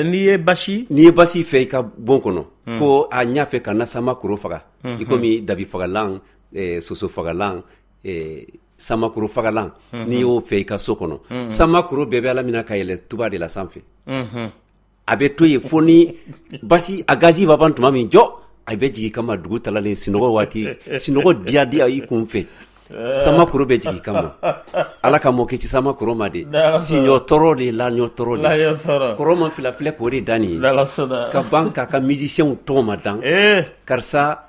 n'i ye basi fɛ i ka bon kɔnɔ ko a ɲa fɛ ka na samakoro faga i komi dabi fagalan, soso fagalan, samakoro fagalan, n'i y'o fɛ i ka so kɔnɔ, samakoro bɛɛ bɛ Ala minɛ ka yɛlɛ tuba de la sanfɛ. A bɛ to yen fo ni basi a gazi b'a ban tuma min jɔ, a bɛ jigin kama dugu talalen sinɔgɔ waati, sinɔgɔ diya diya i kun fɛ, samakoro bɛ jigin kama. Ala ka mɔ kisi samakoro ma de, siɲɔ tɔɔrɔ de la ɲɔ tɔɔrɔ de. Kɔrɔ ma fila filɛ k'o de da nin ye ka ban k'a ka musiciens tɔgɔ ma dan. Karisa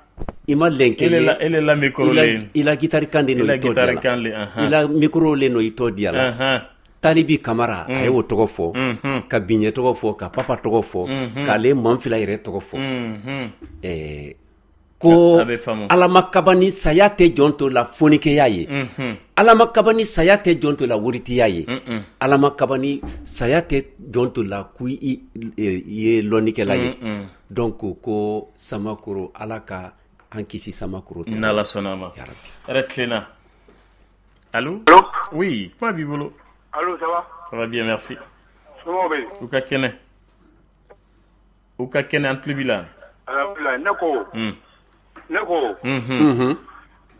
i ma lɛnkɛ ye, i la guitare kan de n'o i tɔ diya la, i la micro le n'o i tɔ diya la. Talibi Kamara a y'o tɔgɔ fɔ, ka Biɲɛ tɔgɔ fɔ, ka Papa tɔgɔ fɔ, k'ale Manfila yɛrɛ tɔgɔ fɔ. Ko Ala ma kaba ni saya tɛ jɔn to la fonikɛya ye, Ala ma kaba ni saya tɛ jɔn to la woritiya ye, Ala ma kaba ni saya tɛ jɔn to la ko i ye lɔnnikɛla ye. Donc ko samakoro, Ala ka an kisi samakoro. N'Ala sɔnna ma. Hɛrɛ tilenna. Allo? Oui, kuma b'i bolo. Allô, ça va? Ça va bien, merci. Somɔgɔw bɛ yen? U ka kɛnɛ. U ka kɛnɛ, an tulo b'i la. Alhamdulilayi, ne ko.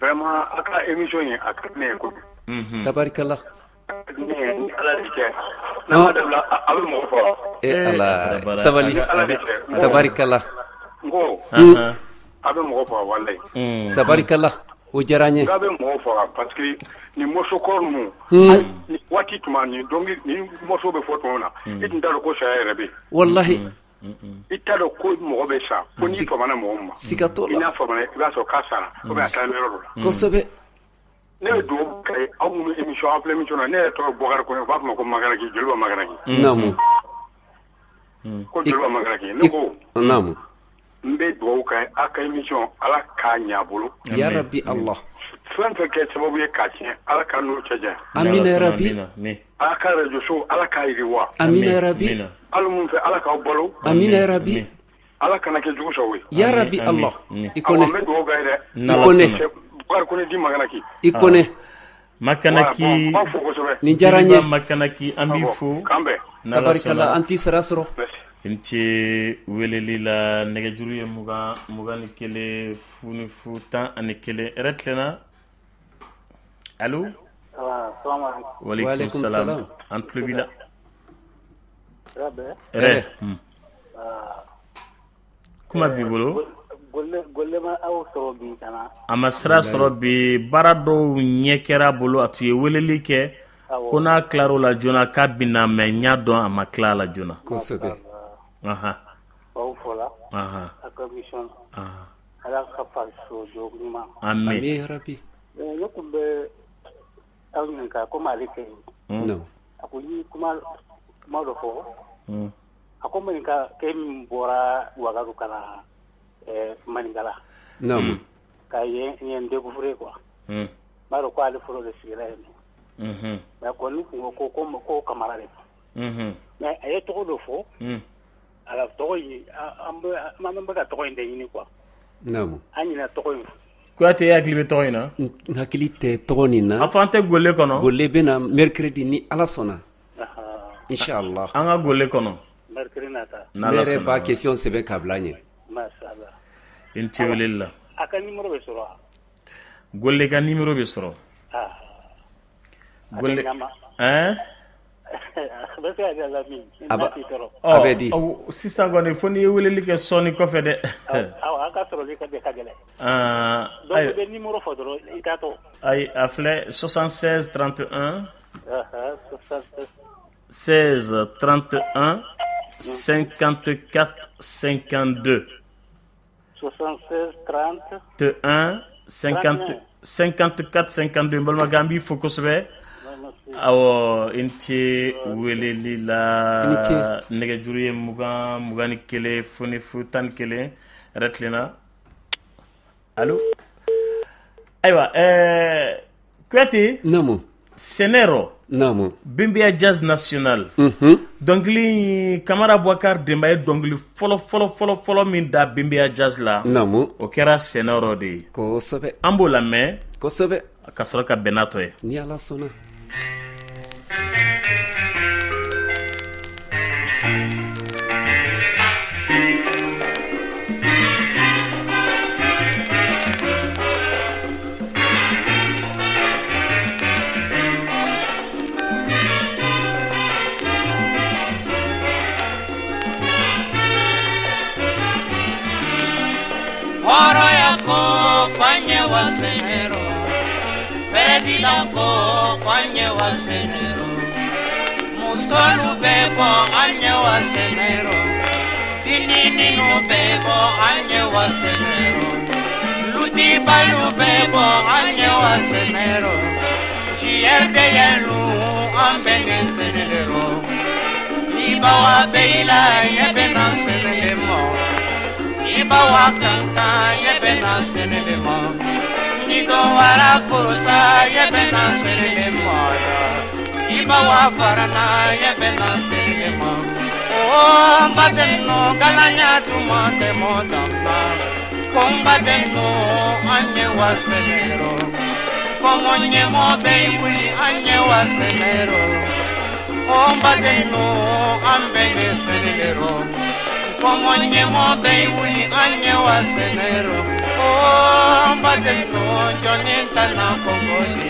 Vraiment, a ka émission in a ka di ne ye kojugu. Tabarikala. Ni Ala de cɛ. N'a ma dabila, a bɛ mɔgɔ faga. Ala sabali. Tabarikala. N ko. A bɛ mɔgɔ faga walayi. Tabarikala. O diyara n ye. K'a bɛ mɔgɔ faga parce que nin morceau kɔrɔ ninnu, waati tuma nin dɔnkili nin morceau bɛ fɔ tuma min na, i tun t'a dɔn ko saya yɛrɛ bɛ yen. Walahi. I t'a dɔn ko mɔgɔ bɛ sa ko n'i famana mɔgɔ min ma. Siga t'o la. I n'a famana i b'a sɔrɔ k'a sara ou bien a taara yɔrɔ dɔ la. Kosɛbɛ. Ne bɛ dugawu kɛ aw minnu émission aw filɛ émission na, ne yɛrɛ tɔgɔ ye Bɔkari Kɔnɛ, u b'a fɔ ma ko Makaraki, Joliba Makaraki. Naamu. Ko Joliba Makaraki, ne ko. Naamu. N bɛ dugawu kɛ a ka émission Ala k'a ɲɛ a bolo. Ya Rabbi Allah. Fɛn fɛn kɛ sababu ye k'a tiɲɛ, Ala ka n'o cɛ janya. Amina ya Rabbi. Ala ka radio so Ala k'a yiriwa. Amina ya Rabbi. Hali mun fɛ Ala k'aw balo. Amina ya Rabbi. Ala kana kɛ jugu sago ye. Ya Rabbi Allah. I kɔnɛ. Awɔ, n bɛ dugawu kɛ ye dɛ. I kɔnɛ. Bukari Kɔnɛ di Makanaki. I kɔnɛ. Makanaki. N b'aw fo kosɛbɛ. Nin diyara n ye. Makanaki, an b'i fo. K'an bɛn. Tabarikala, an t'i sara sɔrɔ. I ce weleli la. Nɛgɛjuru ye 20 21 00 11. Hɛrɛ tilenna. Allo? Waaleykum salam. An tulo b'i la. Hɛrɛ. Kuma b'i bolo. A ma sira sɔrɔ bi, baara dɔw ɲɛ kɛra a bolo, a tun ye weleli kɛ ko n'a tilar'o la joona k'a bɛna, mais n y'a dɔn a ma tila a la joona. Kosɛbɛ. Aw fola. A ka mission. Ala ka faso jɔ ɲuman. Amin. Amin ya Rabbi. Ne tun bɛ aw ɲininka komi ale kɛ yen. A ko i ye kuma dɔ fɔ. A ko maninka kɛ min bɔra Wagadu ka na Maninkala. Naamu. Ka yen découvrir quoi. N b'a dɔn ko ale fɔlɔ de sigira yen nɔ. Mais kɔni tun ko ko Kamara de don. Mais a ye tɔgɔ dɔ fɔ. A tɔgɔ in an bɛ ka tɔgɔ in de ɲini quoi. Naamu. An ɲinɛ tɔgɔ in. Kuyate, e hakili bɛ tɔgɔ in na? N hakili tɛ tɔgɔ nin na. A fɔ an tɛ gole kɔnɔ. Gole bɛ na mercredi ni Ala sɔnna. Inshallah. An ka gole kɔnɔ. Mercredi nata. Ne yɛrɛ b'a question sɛbɛn k'a bila n ɲɛ. Mashallah. I ni ce weleli la. A ka numéro bɛ sɔrɔ wa? Gole ka numéro bɛ sɔrɔ. Gole. Ɛn? A bɛ di. Sisan kɔni fo n'i ye weleli kɛ sɔɔni kɔfɛ dɛ. Awɔ, an ka sɔrɔli ka gɛlɛn. Donc i bɛ numéro fɔ dɔrɔn i t'a tɔ. Ayi, a filɛ 76 31. 16 31 54 52. 76 30. 1 50 54 52. N balimakɛ, an b'i fo kosɛbɛ. Awɔ, i ni ce weleli la. Nɛgɛjuru ye 20 21 00 11. Hɛrɛ tilenna. Allo? Ayiwa, Kuyate. Naamu. Sɛnɛrɔ. Naamu. Bembeya Jazz National. Dɔnkili Kamara Boubacar Demba ye dɔnkili fɔlɔ fɔlɔ fɔlɔ fɔlɔ min da Bembeya Jazz la. Naamu. O kɛra Sɛnɛrɔ de ye. Kosɛbɛ. An b'o lamɛn. Kosɛbɛ. Ka sɔrɔ ka bɛn n'a tɔ ye. Ni Ala sɔnna. Hɔrɔnya ko k'an ye wa sɛnɛrɔ, Président ko k'an ye wa sɛnɛrɔ, musolu bɛ bɔ an ye wa sɛnɛrɔ, tininiw bɛ bɔ an ye wa sɛnɛrɔ, lutibalu bɛ bɔ an ye wa sɛnɛrɔ, JRDLu an bɛ ne sɛnɛrɔ, Ibawa bɛ la ye bɛ na sɛnɛ mɔ. Ibawa kankan ye bɛ na sɛnɛ mɔ. Ni dɔ wara korosa ye bɛ na sɛnɛ mɔ. Ibawa farana ye bɛ na sɛnɛ mɔ. O n badennu galanya tuma tɛ mɔ danna. Ko n badennu an ye wa sɛnɛrɔ. Kɔngɔ ɲɛmɔ bɛ wuli an ye wa sɛnɛrɔ. O n badennu an bɛ ne sɛnɛrɔ. Kɔngɔ ɲɛmɔ bɛ wuli an ye wa sɛnɛrɔ. O n badennu jɔnni tana kɔngɔ ye.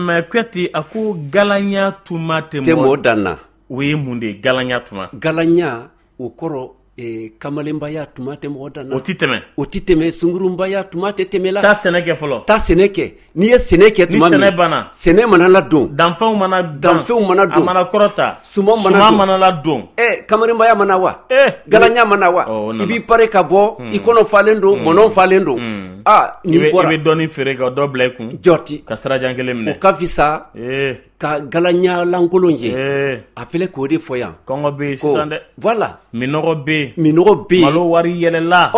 Mɛ Kuyate a ko galanya tuma tɛ mɔ dan na. O ye mun de ye galanya tuma? Galanya o kɔrɔ kamalenbaya tuma tɛ mɔgɔ dan na. O ti tɛmɛ. O ti tɛmɛ. Sungurunbaya tuma tɛ tɛmɛ la. Taa sɛnɛ kɛ fɔlɔ. Taa sɛnɛ kɛ. N'i ye sɛnɛ kɛ tuma min. Ni sɛnɛ banna. Sɛnɛ mana ladon. Danfɛnw mana ban. Danfɛnw mana don. A mana kɔrɔta. Suman mana ladon. Kamalenbaya mana wa. Galanya mana wa. I b'i pare ka bɔ. I kɔnɔ falen don. Mɔnɔ falen don. Aa n'i bɔra. I bɛ dɔɔnin feere ka dɔ bila i kun. Jɔti. Ka sirajan kelen minɛ. O ka fisa. Ka galanya lankolon ye. A filɛ k'o de fɔ yan. Kɔngɔ bɛ yen sisan dɛ. Voilà. Minɔgɔ bɛ yen. Minɔgɔ bɛ yen. Malo wari yɛlɛla.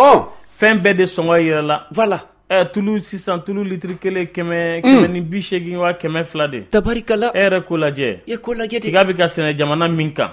Fɛn bɛɛ de sɔngɔ yɛlɛla. Voilà. Tulu sisan tulu litiri kelen 180 wa 200 de. Tabarikala. E yɛrɛ k'o lajɛ. E k'o lajɛ de. Tiga bɛ ka sɛnɛ jamana min kan.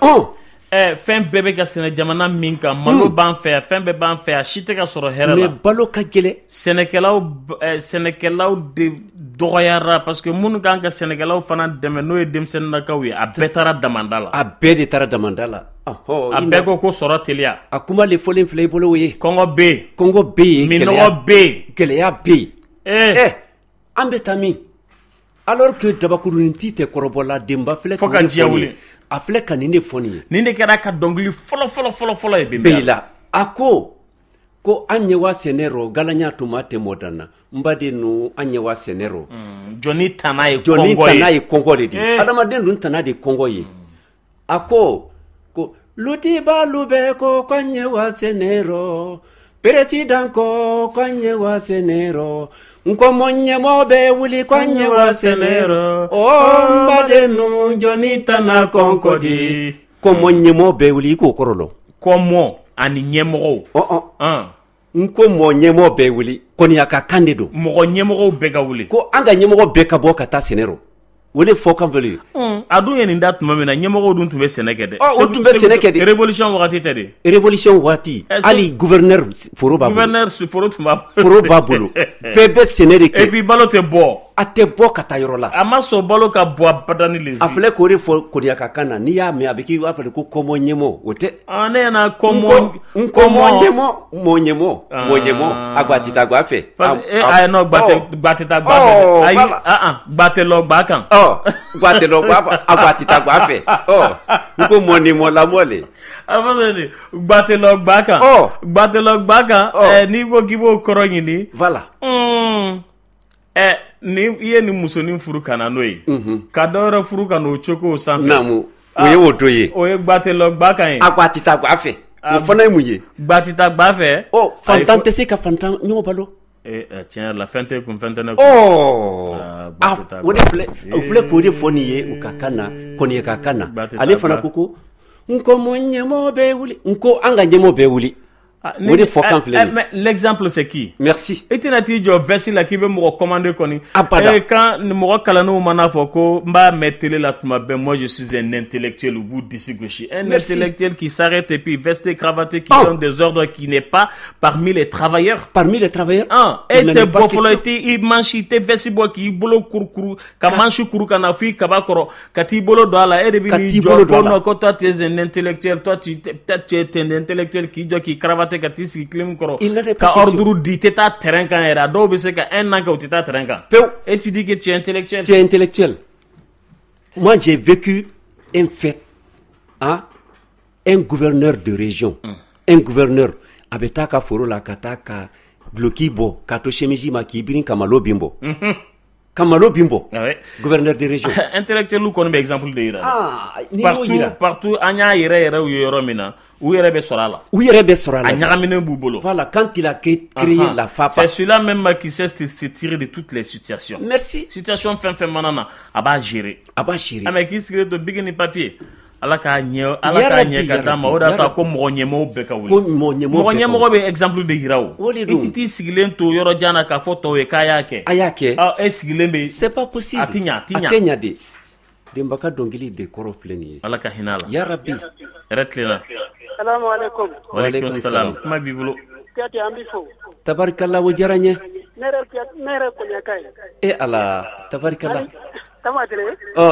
Fɛn bɛɛ bɛ ka sɛnɛ jamana min kan. Malo b'an fɛ yan, fɛn bɛɛ b'an fɛ yan, si tɛ ka sɔrɔ hɛrɛ la. Mais balo ka gɛlɛn. Sɛnɛkɛlaw de dɔgɔyara parce que minnu kan ka sɛnɛkɛlaw fana dɛmɛ n'o ye denmisɛnninnakaw ye, a bɛɛ taara damanda la. A bɛɛ de taara damanda la. A bɛɛ ko sɔrɔ teliya. A kuma le fɔlen filɛ i bolo o ye. Kɔngɔ bɛ yen. Kɔngɔ bɛ yen. Minɔgɔ bɛ yen. Gɛlɛya bɛ yen. An bɛ taa min? Alors que dabakurunin ti tɛ kɔrɔbɔla denba filɛ. Fo ka diɲɛ wuli. A filɛ ka nin de fɔ nin ye. Nin de kɛra ka dɔnkili fɔlɔ fɔlɔ fɔlɔ fɔlɔ ye Bɛnbila. A ko an ɲɛ wa sɛnɛ rɔ galanya tuma tɛ mɔ dan na. N baden nu an ɲɛ wa sɛnɛ rɔ. Jɔnni tana ye kɔngɔ ye. Jɔnni tana ye kɔngɔ de di. Adamaden dun tana de ye kɔngɔ ye. A ko ko lutibalu bɛ ko k'an ye wa sɛnɛrɔ président ko k'an ye wa sɛnɛrɔ nkɔmɔ ɲɛmɔgɔ bɛ wuli k'an ye wa sɛnɛrɔ o n badennu jɔnni tana kɔngɔ di. Kɔmɔ ɲɛmɔgɔ bɛ wuli i k'o kɔrɔ lɔn. Kɔmɔ ani ɲɛmɔgɔw. N ko mɔgɔ ɲɛmɔgɔ bɛɛ wuli kɔni a ka kan de don. Mɔgɔ ɲɛmɔgɔw bɛɛ ka wuli. Ko an ka ɲɛmɔgɔ bɛɛ ka bɔ ka taa sɛnɛ rɔ. O de fɔ kan fɔlɔ ye. A dun ye nin da tuma min na ɲɛmɔgɔw dun tun bɛ sɛnɛ kɛ dɛ. O tun bɛ sɛnɛ kɛ de. Révolution wagati tɛ de. Révolution waati hali gouverneur foro b'a bolo. Gouverneur foro tun b'a bolo. Foro b'a bolo. Bɛɛ bɛ sɛnɛ de kɛ. Et puis balo tɛ bɔ. A tɛ bɔ ka taa yɔrɔ la. A ma sɔn balo ka bɔ abada ni lezi. A filɛ k'o de fɔ Kodiya ka kan na n'i y'a mɛn a bɛ k'i b'a fɔ ko kɔmɔ ɲɛmɔ o tɛ. Ne ɲɛna kɔmɔ. Nkɔmɔ ɲɛmɔ mɔ ɲɛmɔ mɔ ɲɛmɔ a gba tɛ taa gba fɛ. Parce que ayi non gba tɛ taa gba fɛ. Ayi gba tɛ lɔ gba kan. Gba tɛ lɔ gba fɛ a gba tɛ taa gba fɛ. N ko mɔ ni mɔ lamɔ le. A fɔ de gba tɛ lɔ gba kan. Gba tɛ lɔ gba kan. N'i ko k'i b'o kɔrɔ ɲini. Voilà. Ni i ye nin musonin furu ka na n'o ye. Ka dɔ wɛrɛ furu ka n'o cogo o sanfɛ. Naamu o ye o dɔ ye. O ye gba tɛ lɔ gba kan ye. A gba tɛ taa gba fɛ. O fana ye mun ye. Gba tɛ taa gba fɛ. Fantan tɛ se ka fantan ɲɔgɔn balo. Tiɲɛ yɛrɛ la fɛn tɛ kun fɛn tɛ ne kun. O de filɛ o filɛ k'o de fɔ nin ye u ka kan na Kɔniya ka kan na. Ale fana ko n ko mɔ ɲɛmɔgɔ bɛ wuli n ko an ka ɲɛmɔgɔ bɛ wuli. O de fɔ kan filɛ nin ye. Mais l'exemple c'est qui? Merci. I tɛna t'i jɔ veste la k'i bɛ mɔgɔ commander kɔni. Abada. Quand mɔgɔ kalannenw mana fɔ ko n b'a mɛn télé la tuma bɛɛ moi je suis un intellectuel u b'u disi gosi. Un intellectuel qui s'arrête et puis vesté cravaté qui donne des ordres qui n'est pas parmi les travailleurs. Parmi les travailleurs. E tɛ bɔ fɔlɔ i tɛ i manche i tɛ veste bɔ k'i bolo kurukuru ka manche kuru ka na f'i kaba kɔrɔ ka t'i bolo don a la e de bɛ n'i jɔ ko non ko toi tu es un intellectuel toi tu es un intellectuel k'i jɔ k'i cravaté ka t'i sigi clim kɔrɔ ka ordre di i tɛ taa terrain kan yɛrɛ a dɔw bɛ se ka un an kɛ u tɛ taa terrain kan. Pewu. Et tu dis que tu es intellectuel. Tu es intellectuel. Moi j'ai vécu un fait hein, un gouverneur de région, un gouverneur a bɛ taa ka foro la ka taa ka duloki bɔ ka to chemise ma k'i birin ka malo bin bɔ. Ka malo bin bɔ. Gouverneur de région. Intellectuel kɔni bɛ exemple de yira. Partout an y'a yɛrɛ yɛrɛ u ye yɔrɔ min na u yɛrɛ bɛ sɔrɔ a la. U yɛrɛ bɛ sɔrɔ a la. A ɲagaminen b'u bolo. Voilà, quand il a créé la FAPA. C'est celui-là même qui sait se tirer de toutes les situations. Merci. Situation fɛn fɛn mana na a b'a gérer. A b'a gérer. Ah mais k'i sigilen to bic ni papier. Ala k'a ɲɛ ala k'a ɲɛ ka d'a ma o de y'a to a ko mɔgɔ ɲɛmɔgɔw bɛɛ ka wuli. Ko mɔgɔ ɲɛmɔgɔ bɛ exemple de yira o. I tɛ t'i sigilen to yɔrɔ jan na k'a fɔ tɔw ye k'a y'a kɛ. A y'a kɛ. E sigilen bɛ. C'est pas possible. A tɛ ɲɛ a tɛ ɲɛ. A tɛ ɲɛ de. Denba ka dɔnkili de kɔrɔ filɛ nin ye. Ala ka hinɛ a la. Yarabi. Hɛrɛ tilenna. Salamu aleykum. Waaleykum salam. Kuma b'i bolo. Kuyate an b'i fo. Tabarikala o diyara n ye. Ne yɛrɛ Kɔniyaka ye. E Ala tabarikala.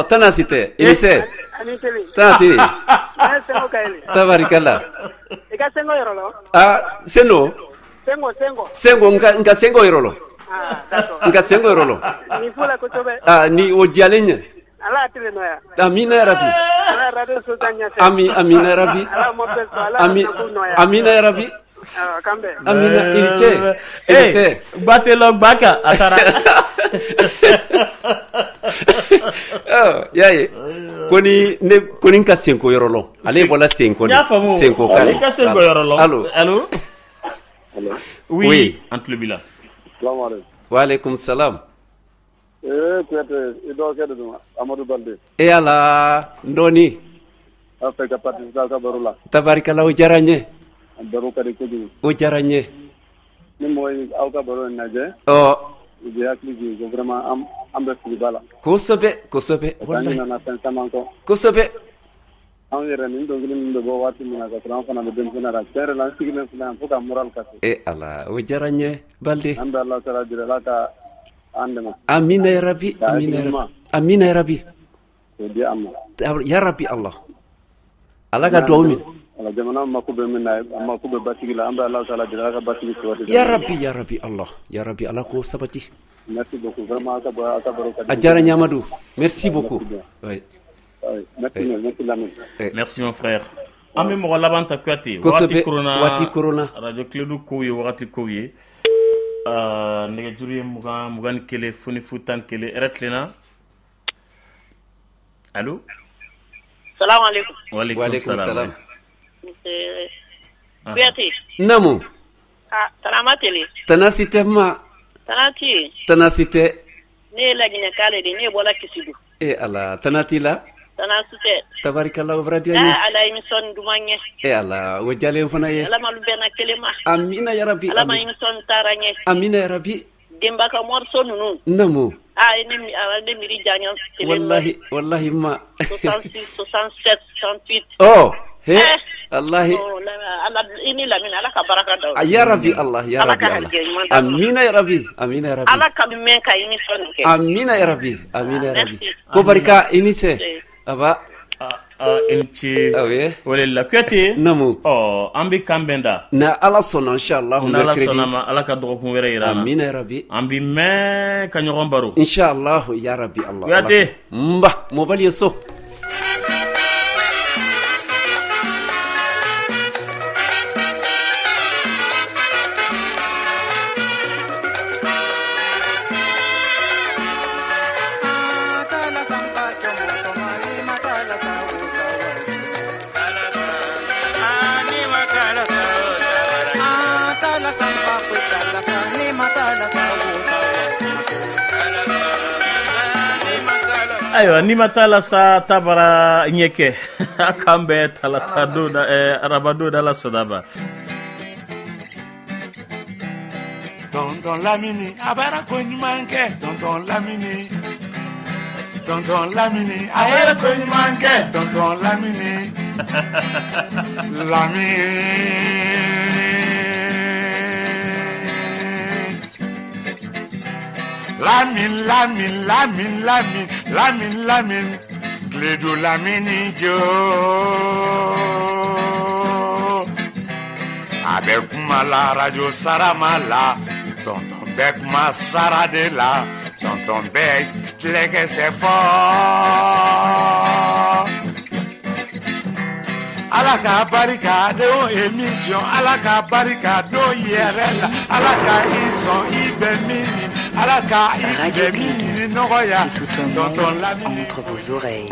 Tana si tɛ i ni se. Ani tele. Tana tele. Ne ye Sengo ka ye. Tabarikala. I ka Sengo yɔrɔ la. Ah Seno. Sengo Sengo. Sengo n ka Sengo yɔrɔ la. Ah d'accord. N ka Sengo yɔrɔ la. Ni fo la kosɛbɛ. Ah ni o diyalen ye. Ala tile nɔya. Amina yarabi. Ala radio so tan ɲɛfɛ. Ami amina yarabi. Ala mɔbili sɔrɔ ala ami amina yarabi. Kan bɛn. Amina i ni ce. I ni se. Gbatelɔ Gbaka a taara. Y'a ye ko ni ne ko ni n ka senko yɔrɔ lɔn ale bɔra senko de. N y'a faamu senko kan. I ka senko yɔrɔ lɔn. Allo allo. Oui an tulo b'i la. Waaleykum salam. Kuyate i dɔgɔkɛ de don Amadu Balde. E Ala n dɔɔnin. A fɛ ka participer aw ka baro la. Tabarikala o diyara n ye. A baro ka di kojugu. O diyara n ye. Ni mɔgɔ ye aw ka baro in lajɛ. U bɛ hakili jigin ko vraiment an bɛ filiba la. Kosɛbɛ kosɛbɛ. Walahi an nana fɛn caman kɔ. Kosɛbɛ. Anw yɛrɛ nin dɔnkili ninnu bɛ bɔ waati min na ka sɔrɔ an fana bɛ denmisɛnninya la tiɲɛ yɛrɛ la an sigilen filɛ yan fo ka moral kasi. E Ala o diyara n ye Balde. An bɛ Alahu taala deli Ala ka an dɛmɛ. Amina yarabi amina yarabi amina yarabi. K'o di an ma. Yarabi Allah. Ala ka duwawu minɛ. Ala jamana mako bɛ min na a mako bɛ basigi la an bɛ Alahu taala deli Ala ka basigi sabati. Yarabi yarabi Allah yarabi Ala k'o sabati. Merci beaucoup vraiment aw ka baro ka di. A diyara n ye Amadu. Merci beaucoup. Oui. Merci merci Lamine. Merci mon frère. An bɛ mɔgɔ laban ta Kuyate. Kosɛbɛ waati korona. Radio Kledu kow ye wagati kow ye. Nɛgɛjuru ye 20 21 00 11. Hɛrɛ tilenna. Allo. Salamu alaikum. Waaleykum salam. Kuyate. Namu. Ah, tana ma tele. Tana si tɛ ma. Tana tɛ yen. Tana si tɛ. Ne ye Laginɛka le de, ne bɔra Kisidu. E Ala, tana t'i la? Tana si tɛ. Tabarikala, o bara diya n ye. Ah, Ala émission duman ɲɛ. E Ala, o jalen fana ye. Ala m'alu bɛnna kelen ma. Amina yarabi. Ala ma émission taara ɲɛ. Amina yarabi. Denba ka morceau ninnu. Namu. Ah, ne miiri diya kelen. Wallahi, wallahi ma. 66 67 68. Oh, he. Wallahi. Ala i ni Lamine, Ala ka baraka da. Ya Rabbi Allah, ya Rabbi Allah. Amina ya Rabbi, amina ya Rabbi. Ala ka mɛn ka émission nin kɛ. Amina ya Rabbi, amina ya Rabbi. Ko barika i ni ce. Aba. I ni ce. O de la Kuyate. Namu. Ɔ, an bɛ kan bɛn da. Na Ala sɔnna, inshallah. N'Ala sɔnna ma, Ala ka dɔgɔkun wɛrɛ yira an na. Amina ya Rabbi. An bɛ mɛn ka ɲɔgɔn baro. Inshallah ya Rabbi Allah. Kuyate. Nba, mobali ye so. Ayiwa, n'i ma taa la sa, tabara ɲɛ kɛ a k'an bɛɛ talata don da, araba don da la sɔnna ma. Tonton Lamini a bɛra ko ɲuman kɛ. Tonton Lamini, Tonton Lamini a yɛrɛ ko ɲuman kɛ. Tonton Lamini, Lamini, Lamine, Lamine, Lamine, Lamine, Lamine, Lamine, Kledu Lamini jo. A bɛ kuma la radio sarama la, tonton bɛ kuma sara de la, tonton bɛ tilɛkɛsɛ fɔ. Ala ka barika don émission, Ala ka barika don yɛrɛ la, Ala ka i sɔn i bɛ min ɲini, Ala ka i bɛ min ɲini nɔgɔya. Tout un Tonton monde Lamini. entre vos oreilles.